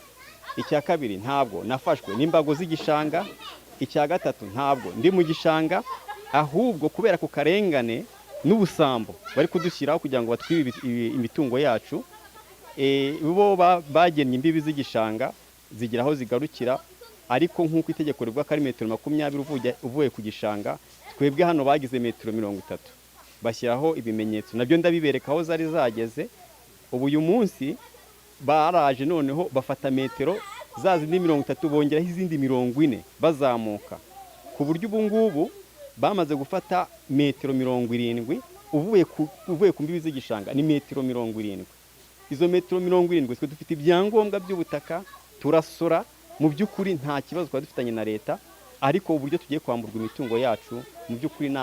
Icya kabiri ntabwo nafashwe n'imbago z'igishanga. Icya gatatu ntabwo ndi mu gishanga, ahubwo kubera ku karengane n'ubusambo bari kudushyiraho kugira ngo batwibe imitungo yacu. Bo bagennye imbibi z'igishanga zigira aho zigarukira, ariko nk'uko itegeko rivuga ko ari metero 20 uvuye ku gishanga, twebwe hano bagize metero 30, bashyiraho ibimenyetso, nabyo ndabibereka aho zari zageze. Ubu uyu munsi baraje noneho bafata metero Za zindi 30 bongeraho izindi 40 bazamuka, ku buryo ubu ngubu bamaze gufata metero 70 uvuye ku mbibi z'igishanga, ni metero 70. Izo metero 70 twe dufite ibyangombwa by'ubutaka, turasora. Mu by'ukuri nta kibazo twari dufitanye na leta, ariko uburyo tugiye kwamburwa imitungo yacu mu by'ukuri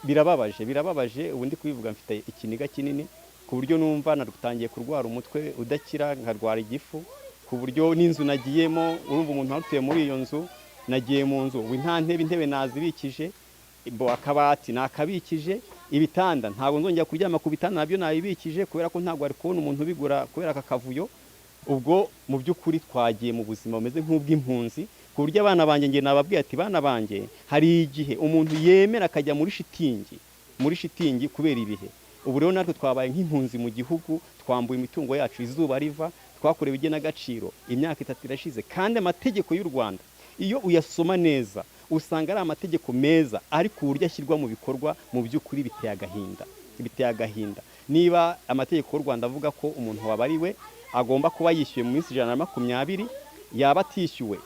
birababaje, birababaje. Ubu ndi kubivuga mfite ikiniga kinini, ku buryo numva natangiye kurwara umutwe udakira, nkarwara igifu, ku buryo n'inzu nagiyemo, urumva umuntu wari utuye muri iyo nzu, nagiye mu nzu ubu nta ntebe, intebe nazibikije, bo akabati nakabikije, ibitanda ntabwo nzongera kuryama ku bitanda, nabyo nabibikije, kubera ko ntabwo wari kubona umuntu ubigura kubera aka kavuyo. Ubwo mu by'ukuri twagiye mu buzima bumeze nk'ubw'impunzi, ku buryo abana banjye nge nababwiye ati: "Bana banjye, hari igihe umuntu yemera akajya muri shitingi kubera ibihe." Ubu rero natwe twabaye nk'impunzi mu gihugu, twambuye imitungo yacu izuba riva, twakorewe igenagaciro, imyaka 3 irashize. Kandi amategeko y'u Rwanda iyo uyasoma neza usanga ari amategeko meza, ariko uburyo ashyirwa mu bikorwa mu by'ukuri biteye agahinda, biteye agahinda. Niba amategeko y'u Rwanda avuga ko umuntu wabariwe agomba kuba yishyuwe mu minsi 120, yaba atishyuwe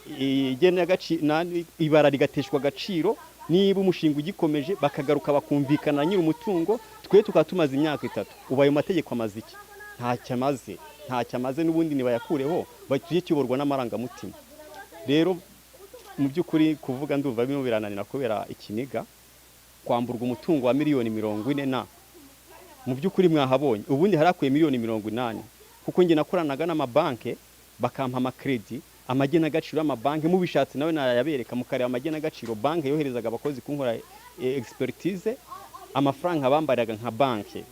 ibara rigateshwa agaciro, niba umushinga ugikomeje bakagaruka bakumvikana na nyiri umutungo, twe tukaba tumaze imyaka 3. Ubu ayo mategeko amaze iki? Ntacyo amaze, ntacyo amaze. N'ubundi nibayakureho, tujye tuyoborwa n'amarangamutima. Rero mu by'ukuri kuvuga ndumva birimo birananira kubera ikiniga. Kwamburwa umutungo wa miliyoni 40 na mu by'ukuri mwahabonye, ubundi harakwiye miliyoni 80, kuko njye nakoranaga n'amabanke bakampa amakredi, amagenagaciro y'amabanki. Mubishatse nawe nayabereka mukareba amagenagaciro banki yoherezaga abakozi kunkora expertise, amafaranga bambariyaga nka banki.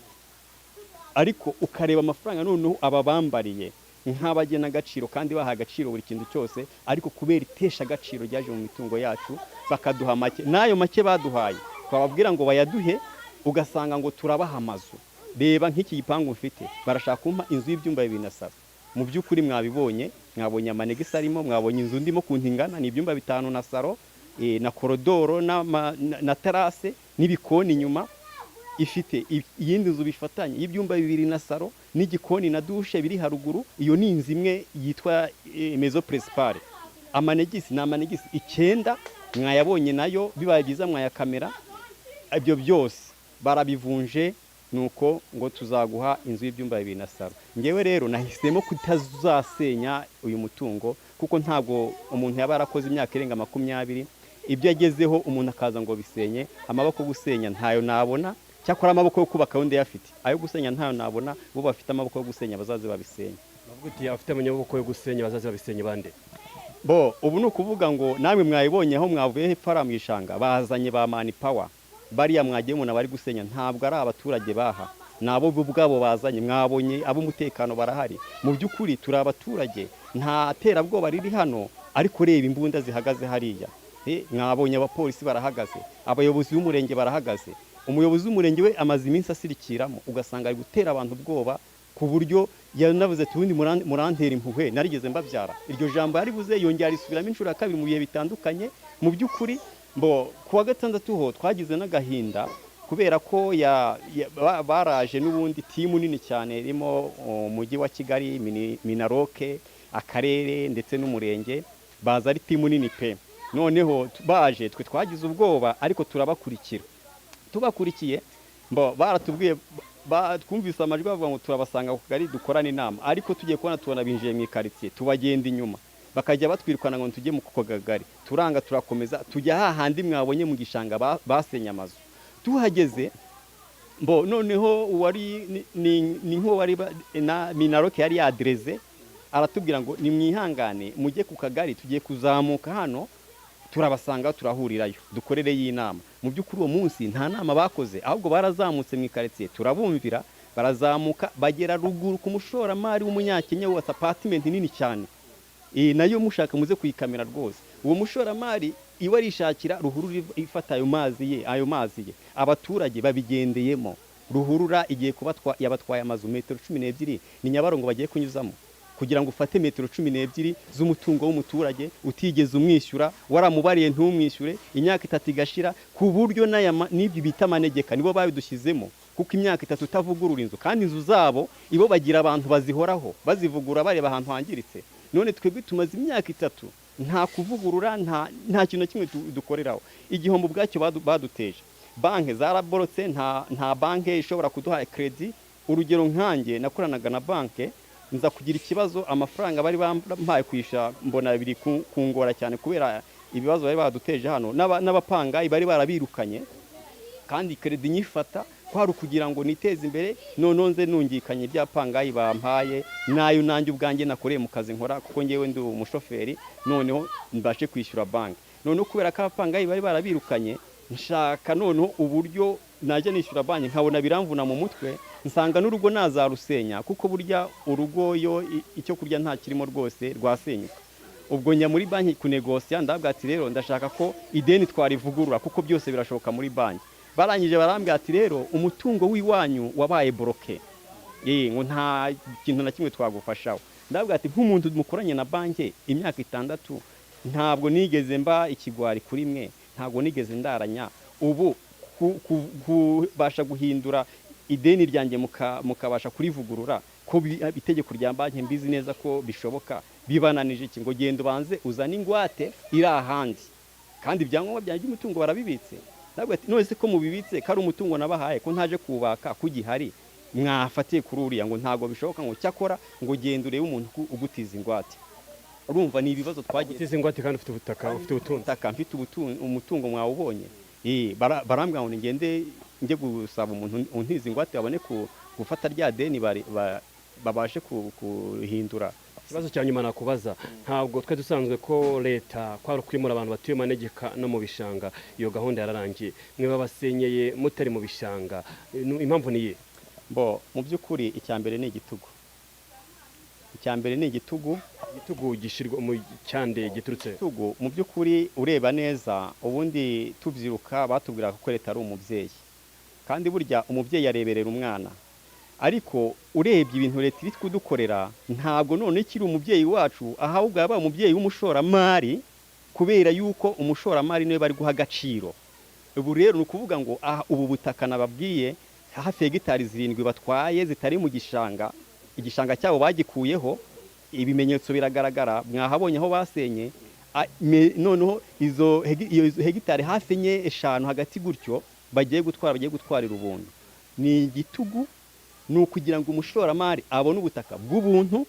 Ariko ukareba amafaranga noneho aba bambariye nk'abagenagaciro, kandi baha agaciro buri kintu cyose, ariko kubera itesha agaciro ryaje mu mitungo yacu bakaduha make. N'ayo make baduhaye twababwira ngo bayaduhe, ugasanga ngo turabaha amazu. Reba nk'iki gipangu mfite, barashaka kumpa inzu y'ibyumba 2 na salo. Mu by'ukuri mwabibonye, mwabonye amanegisi arimo, mwabonye inzu ndimo kuntu ingana, ni ibyumba 5 na salo, na korodoro na terrasse n'ibikoni inyuma. Ifite iyindi nzu bifatanye y'ibyumba 2 na salo n'igikoni na douche biri haruguru. Iyo ni inzu imwe yitwa maison principale. Amanegisi ni amanegisi 9, mwayabonye nayo, bibaye byiza mwayakamera. Ibyo byose barabivunje, nuko ngo tuzaguha inzu y'ibyumba 2 na salo. Ngewe rero nahisemo kutazasenya uyu mutungo, kuko ntabwo umuntu yaba yarakoze imyaka irenga 20, ibyo yagezeho umuntu akaza ngo bisenye. Amaboko gusenya ntayo nabona, cyakora amaboko yo kubaka yo ndayafite. Ayo gusenya ntayo nabona, bo bafite amaboko yo gusenya bazaze babisenya. Bavuga uti abafite amaboko yo gusenya bazaze babisenye bande? Bo ubu ni ukuvuga ngo namwe mwayibonye aho mwavuye hepfo hariya mu gishanga, bazanye ba manpower. Bariya mwagiye mubona bari gusenya ntabwo ari abaturage baha, ni abo bo ubwabo bazanye. Mwabonye ab'umutekano barahari. Mu by'ukuri turi abaturage, nta terabwoba riri hano, ariko reba imbunda zihagaze hariya. Mwabonye abapolisi barahagaze, abayobozi b'umurenge barahagaze. Umuyobozi w'umurenge we amaze iminsi asirikiramo, ugasanga ari gutera abantu ubwoba, ku buryo yanavuze ati: "Ubundi murantera impuhwe narigeze mbabyara?" Iryo jambo yarivuze, yongera arisubiramo inshuro ya kabiri mu bihe bitandukanye. Mu by'ukuri mbo ku wa gatandatu ho twagize n'agahinda, kubera ko baraje n'ubundi team nini cyane irimo umujyi wa Kigali, MINALOC, akarere ndetse n'umurenge, baza ari team nini pe. Noneho baje twe twagize ubwoba, ariko turabakurikira. Tubakurikiye mbo baratubwiye, twumvise amajwi bavuga ngo turabasanga ku kagari dukorane inama, ariko tugiye kubona tubona binjiye mu ikaritsiye, tubagenda inyuma, bakajya batwirukana ngo tujye mu kagari, turanga, turakomeza tujya hahandi mwabonye mu gishanga basenye amazu. Tuhageze mbo noneho uwari ni nk'uwo wari na MINALOC yari yadereze, aratubwira ngo nimwihangane mujye ku kagari, tugiye kuzamuka hano turabasanga, turahurirayo dukorereyo inama. Mu by'ukuri uwo munsi nta nama bakoze, ahubwo barazamutse mu ikaritsiye turabumvira, barazamuka bagera ruguru ku mushoramari w'umunyakenya wubatse apartment nini cyane. Nayo mushaka muze kuyikamera rwose. Uwo mushoramari iwe arishakira ruhurura ifata ayo mazi ye, ayo mazi ye abaturage babigendeyemo. Ruhurura igiye kubatwa, yabatwaye amazu. Metero 12 ni Nyabarongo bagiye kunyuzamo kugira ngo ufate metero 12 z'umutungo w'umuturage utigeze umwishyura, waramubariye ntumwishyure, imyaka 3 igashira, ku buryo n'ibyo bita amanegeka nibo babidushyizemo, kuko imyaka 3 utavugurura inzu, kandi inzu zabo ibo bagira abantu bazihoraho bazivugura bareba ahantu hangiritse. None twebwe tumaze imyaka 3 nta kuvugurura, nta kintu na kimwe dukoreraho. Igihombo ubwacyo baduteje, banki zaraborotse, nta banki ishobora kuduha credit. Urugero nkanjye nakoranaga na banki, nza kugira ikibazo, amafaranga bari bampaye kwishyura mbona biri kungora cyane kubera ibibazo bari baduteje hano, n'abapangayi bari barabirukanye, kandi credit nyifata kwari ukugira ngo niteze imbere. Noneho nze nungikanye ibyapangayi bampaye nayo nanjye ubwanjye nakoreye mu kazi nkora, kuko ngewe ndi umushoferi, noneho mbashe kwishyura banki. Noneho kubera ko abapangayi bari barabirukanye, nshaka noneho uburyo najya nishyura banki, nkabona biramvuna mu mutwe, nsanga n'urugo nazarusenya, kuko burya urugo yo icyo kurya nta kirimo rwose rwasenyuka. Ubwo njya muri banki kunegosiya, ndabwira ati rero ndashaka ko ideni twarivugurura, kuko byose birashoboka muri banki. Barangije barambwira ati rero umutungo w'iwanyu wabaye bloqué, ngo nta kintu na kimwe twagufashaho. Ndabwira ati nk'umuntu mukoranye na banki imyaka 6, ntabwo nigeze mba ikigwari kuri mwe, ntabwo nigeze ndaranya, ubu kubasha guhindura ideni ryanjye mukabasha kurivugurura, ko itegeko rya banki mbizi neza ko bishoboka, bibananije iki? Ngo genda ubanze uzane ingwate iri ahandi, kandi ibyangombwa byanjye by'umutungo barabibitse. Ntabwo ati none se ko mubibitse, ko ari umutungo nabahaye, ko ntaje kubaka, ko ugihari, mwafatiye kuri uriya? Ngo ntabwo bishoboka, ngo cyakora ngo genda urebe umuntu ugutiza ingwate. Urumva ni ibibazo twagiye. Utiza ingwate kandi ufite ubutaka, ufite ubutunzi. Ubutaka mfite, umutungo mwawubonye. Barambwira ngo ngende njye gusaba umuntu untiza ingwate, babone gufata rya deni babashe kuhindura. Ikibazo cya nyuma nakubaza, ntabwo twe dusanzwe ko leta kwari ukwimura abantu batuye mu manegeka no mu bishanga, iyo gahunda yararangiye, mwe babasenyeye mutari mu bishanga, impamvu ni iyihe? Bo mu by'ukuri icya mbere ni igitugu, icya mbere ni igitugu. Igitugu gishyirwa mu cyande giturutse Igitugu mu by'ukuri ureba neza, ubundi tubyiruka batubwiraga ko leta ari umubyeyi, kandi burya umubyeyi areberera umwana. Ariko urebye ibintu leta iri kudukorera, ntabwo none ikiri umubyeyi wacu, ahubwo yabaye umubyeyi w'umushoramari, kubera yuko umushoramari niwe bari guha agaciro. Ubu rero ni ukuvuga ngo aha ubu butaka nababwiye hafi hegitari 7 batwaye zitari mu gishanga, igishanga cyabo bagikuyeho, ibimenyetso biragaragara, mwahabonye aho basenye. Noneho izo hegitari hafi 4, 5 hagati gutyo bagiye gutwara, bagiye gutwarira ubuntu. Ni igitugu, ni ukugira ngo umushoramari abone ubutaka bw'ubuntu.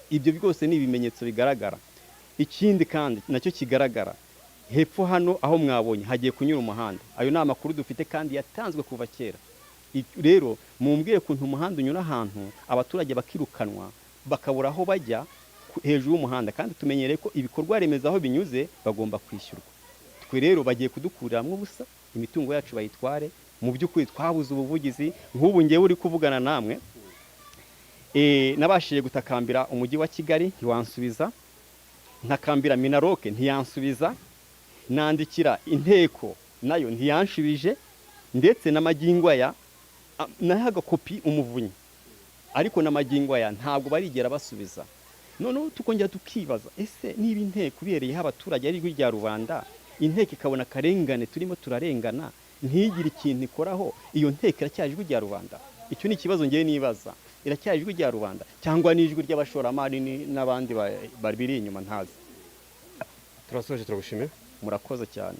Ibyo byose ni ibimenyetso bigaragara. Ikindi kandi nacyo kigaragara, hepfo hano aho mwabonye hagiye kunyura umuhanda. Ayo ni amakuru dufite kandi yatanzwe kuva kera. Rero mumbwire ukuntu umuhanda unyura ahantu abaturage bakirukanwa, bakabura aho bajya hejuru y'umuhanda, kandi tumenyereye ko ibikorwa remezo aho binyuze bagomba kwishyurwa. Twe rero bagiye kudukuriramo ubusa, imitungo yacu bayitware. Mu by'ukuri twabuze ubuvugizi. Nk'ubu ngewe uri kuvugana namwe, nabashije gutakambira umujyi wa Kigali ntiwansubiza, ntakambira Minaroke ntiyansubiza, nandikira inteko nayo ntiyanshubije, ndetse n'amagingo aya nahaga kopi umuvunyi, ariko n'amagingo aya ntabwo barigera basubiza. Noneho tukongera tukibaza, ese niba inteko ibereyeho abaturage ari ijwi rya rubanda, inteko ikabona akarengane turimo turarengana ntigire ikintu ikoraho, iyo nteko iracyari ijwi rya rubanda? Icyo ni ikibazo ngewe nibaza, iracyari ijwi rya rubanda cyangwa ni ijwi ry'abashoramari n'abandi biri inyuma ntazi? Turasoje, turagushimiye. Murakoze cyane.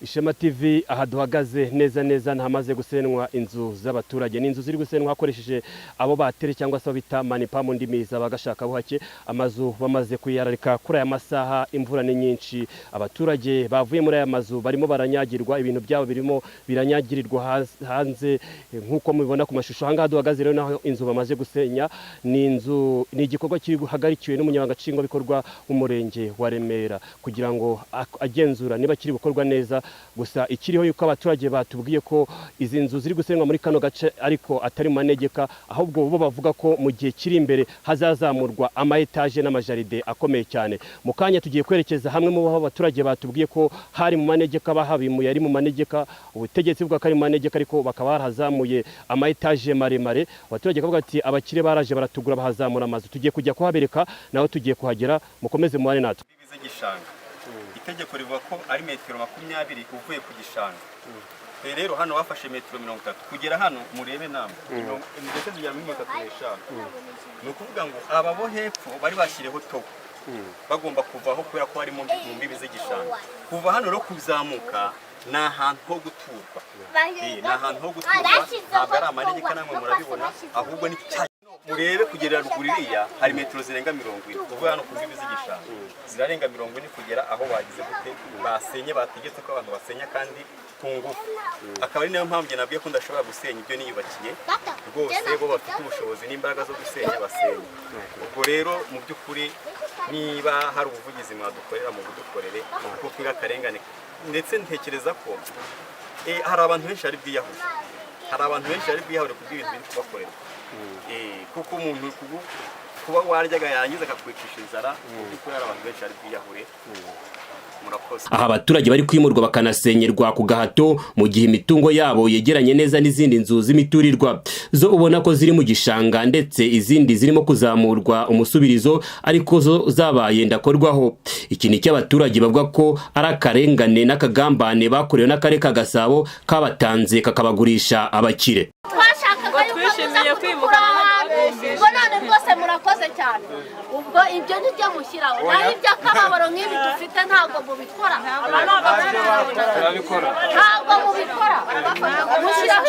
Ishema TV, aha duhagaze neza neza ntamaze gusenwa inzu z'abaturage. Ni inzu ziri gusenwa hakoresheje abo batere cyangwa se bita manipa mu ndimi z'abagashakabuhake. Amazu bamaze kuyararika kuri aya masaha, imvura ni nyinshi, abaturage bavuye muri aya mazu barimo baranyagirwa, ibintu byabo birimo biranyagirirwa hanze nk'uko mubibona ku mashusho. Aha ngaha duhagaze rero naho inzu bamaze gusenya, ni inzu, ni igikorwa kiri guhagarikiwe n'umunyamabanga nshingwabikorwa w'umurenge wa Remera kugira ngo agenzura niba kiri gukorwa neza. Gusa ikiriho yuko abaturage batubwiye ko izi nzu ziri gusenywa muri kano gace ariko atari mu manegeka, ahubwo bo bavuga ko mu gihe kiri imbere hazazamurwa ama etaje n'amajaride akomeye cyane. Mu kanya tugiye kwerekeza hamwe mu aho abaturage batubwiye ko hari mu manegeka, bahabimuye ari mu manegeka, ubutegetsi bwa kari mu manegeka ariko bakaba barahazamuye ama etaje maremare. Abaturage bavuga ati abakire baraje baratugura bahazamura amazu. Tugiye kujya kuhabereka naho tugiye kuhagera, mukomeze mubane natwe. Itegeko rivuga ko ari metero 20 uvuye ku gishanga. Rero hano bafashe metero 30 kugera hano, murebe namwe, ndetse zigera muri 35. Ni ukuvuga ngo aba bo hepfo bari bashyireho togo, bagomba kuvaho kubera ko bari mu mbibi z'igishanga. Kuva hano rero kuzamuka ni ahantu ho guturwa, ni ahantu ho guturwa, ntabwo ari amanegeka, namwe murabibona. Ahubwo ni murebe kugera ruguru iriya hari metero zirenga 40 uvuye hano ku mbibi z'igishanga, zirarenga 40 kugera aho bagize gute, basenye, bategetse ko abantu basenya kandi ku ngufu. Akaba ari nayo mpamvu nabwiye ko ndashobora gusenya ibyo niyubakiye rwose. Bo bafite ubushobozi n'imbaraga zo gusenya, basenya. Ubwo rero mu by'ukuri niba hari ubuvugizi mwadukorera, mu budukorere, kuko twiga akarengane. Ndetse ntekereza ko hari abantu benshi bari bwiyahure, hari abantu benshi bari bwiyahure kubw'ibintu biri kubakorerwa, kuko umuntu kuba waryaga yarangiza akakwicisha inzara, mu by'ukuri hari abantu benshi bari bwiyahure. Murakoze. Aha abaturage bari kwimurwa bakanasenyerwa ku gahato mu gihe imitungo yabo yegeranye neza n'izindi nzu z'imiturirwa, zo ubona ko ziri mu gishanga, ndetse izindi zirimo kuzamurwa umusubirizo ariko zo zabaye ndakorwaho. Iki ni cyo abaturage bavuga ko ari akarengane n'akagambane bakorewe n'akarere ka Gasabo kabatanze kakabagurisha abakire. Twashakaga yuko muza kudukura ahantu, ubwo none rwose murakoze cyane. Ubwo ibyo nibyo mushyiraho, naho iby'akababaro nk'ibi dufite ntabwo mubikora, ntabwo mubikora. Mushyiraho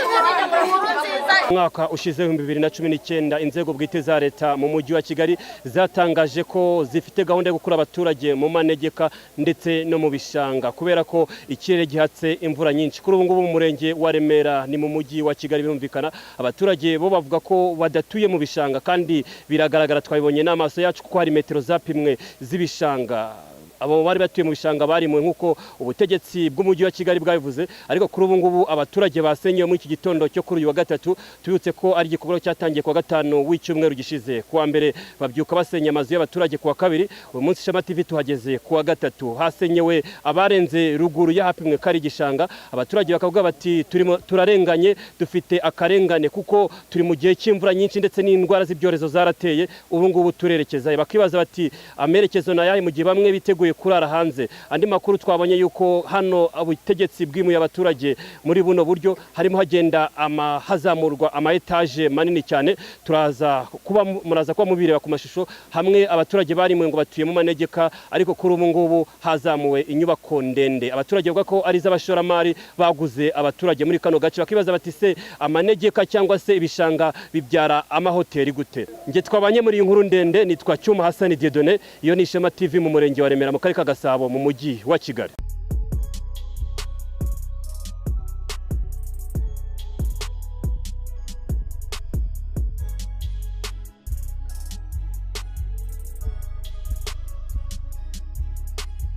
inkuru nziza. Umwaka ushize 2019, inzego bwite za leta mu mujyi wa Kigali zatangaje ko zifite gahunda yo gukura abaturage mu manegeka ndetse no mu bishanga kubera ko ikirere gihatse imvura nyinshi. Kuri ubu ngubu mu murenge wa Remera, ni mu mujyi wa Kigali, birumvikana abaturage bo bavuga ko badatuye mu bishanga, kandi biragaragara, twabibonye n'amaso yacu kuko hari metero zapimwe z'ibishanga. Abo bari batuye mu bishanga barimwe nk'uko ubutegetsi bw'umujyi wa Kigali bwabivuze. Ariko kuri ubu ngubu abaturage basenyewe muri iki gitondo cyo kuri uyu wa gatatu, tubibutse ko ari igikorwa cyatangiye kuwa gatanu w'icyumweru gishize. Kuwa mbere babyuka basenya amazu y'abaturage, kuwa kabiri. Uyu munsi Ishema TV tuhageze kuwa gatatu, hasenyewe abarenze ruguru y'ahapimwe ko ari igishanga. Abaturage bakavuga bati turimo turarenganye, dufite akarengane kuko turi mu gihe cy'imvura nyinshi ndetse n'indwara z'ibyorezo zarateye. Ubu ngubu turerekeza, bakibaza bati amerekezo ni ayahe mu gihe bamwe biteguye kurara hanze. Andi makuru twabonye yuko hano ubutegetsi bwimuye abaturage muri buno buryo, harimo hagenda hazamurwa ama etaje manini cyane. Turaza kuba muraza kuba mubireba ku mashusho. Hamwe abaturage barimwe ngo batuye mu manegeka, ariko kuri ubu ngubu hazamuwe inyubako ndende abaturage bavuga ko ari iz'abashoramari baguze abaturage muri kano gace. Bakibaza bati se amanegeka cyangwa se ibishanga bibyara amahoteli gute? Nge twabanye muri iyi nkuru ndende nitwa Cyuma Hassan Dieudonné, iyo ni Ishema TV mu murenge wa Remera mu karere ka Gasabo mu mujyi wa Kigali.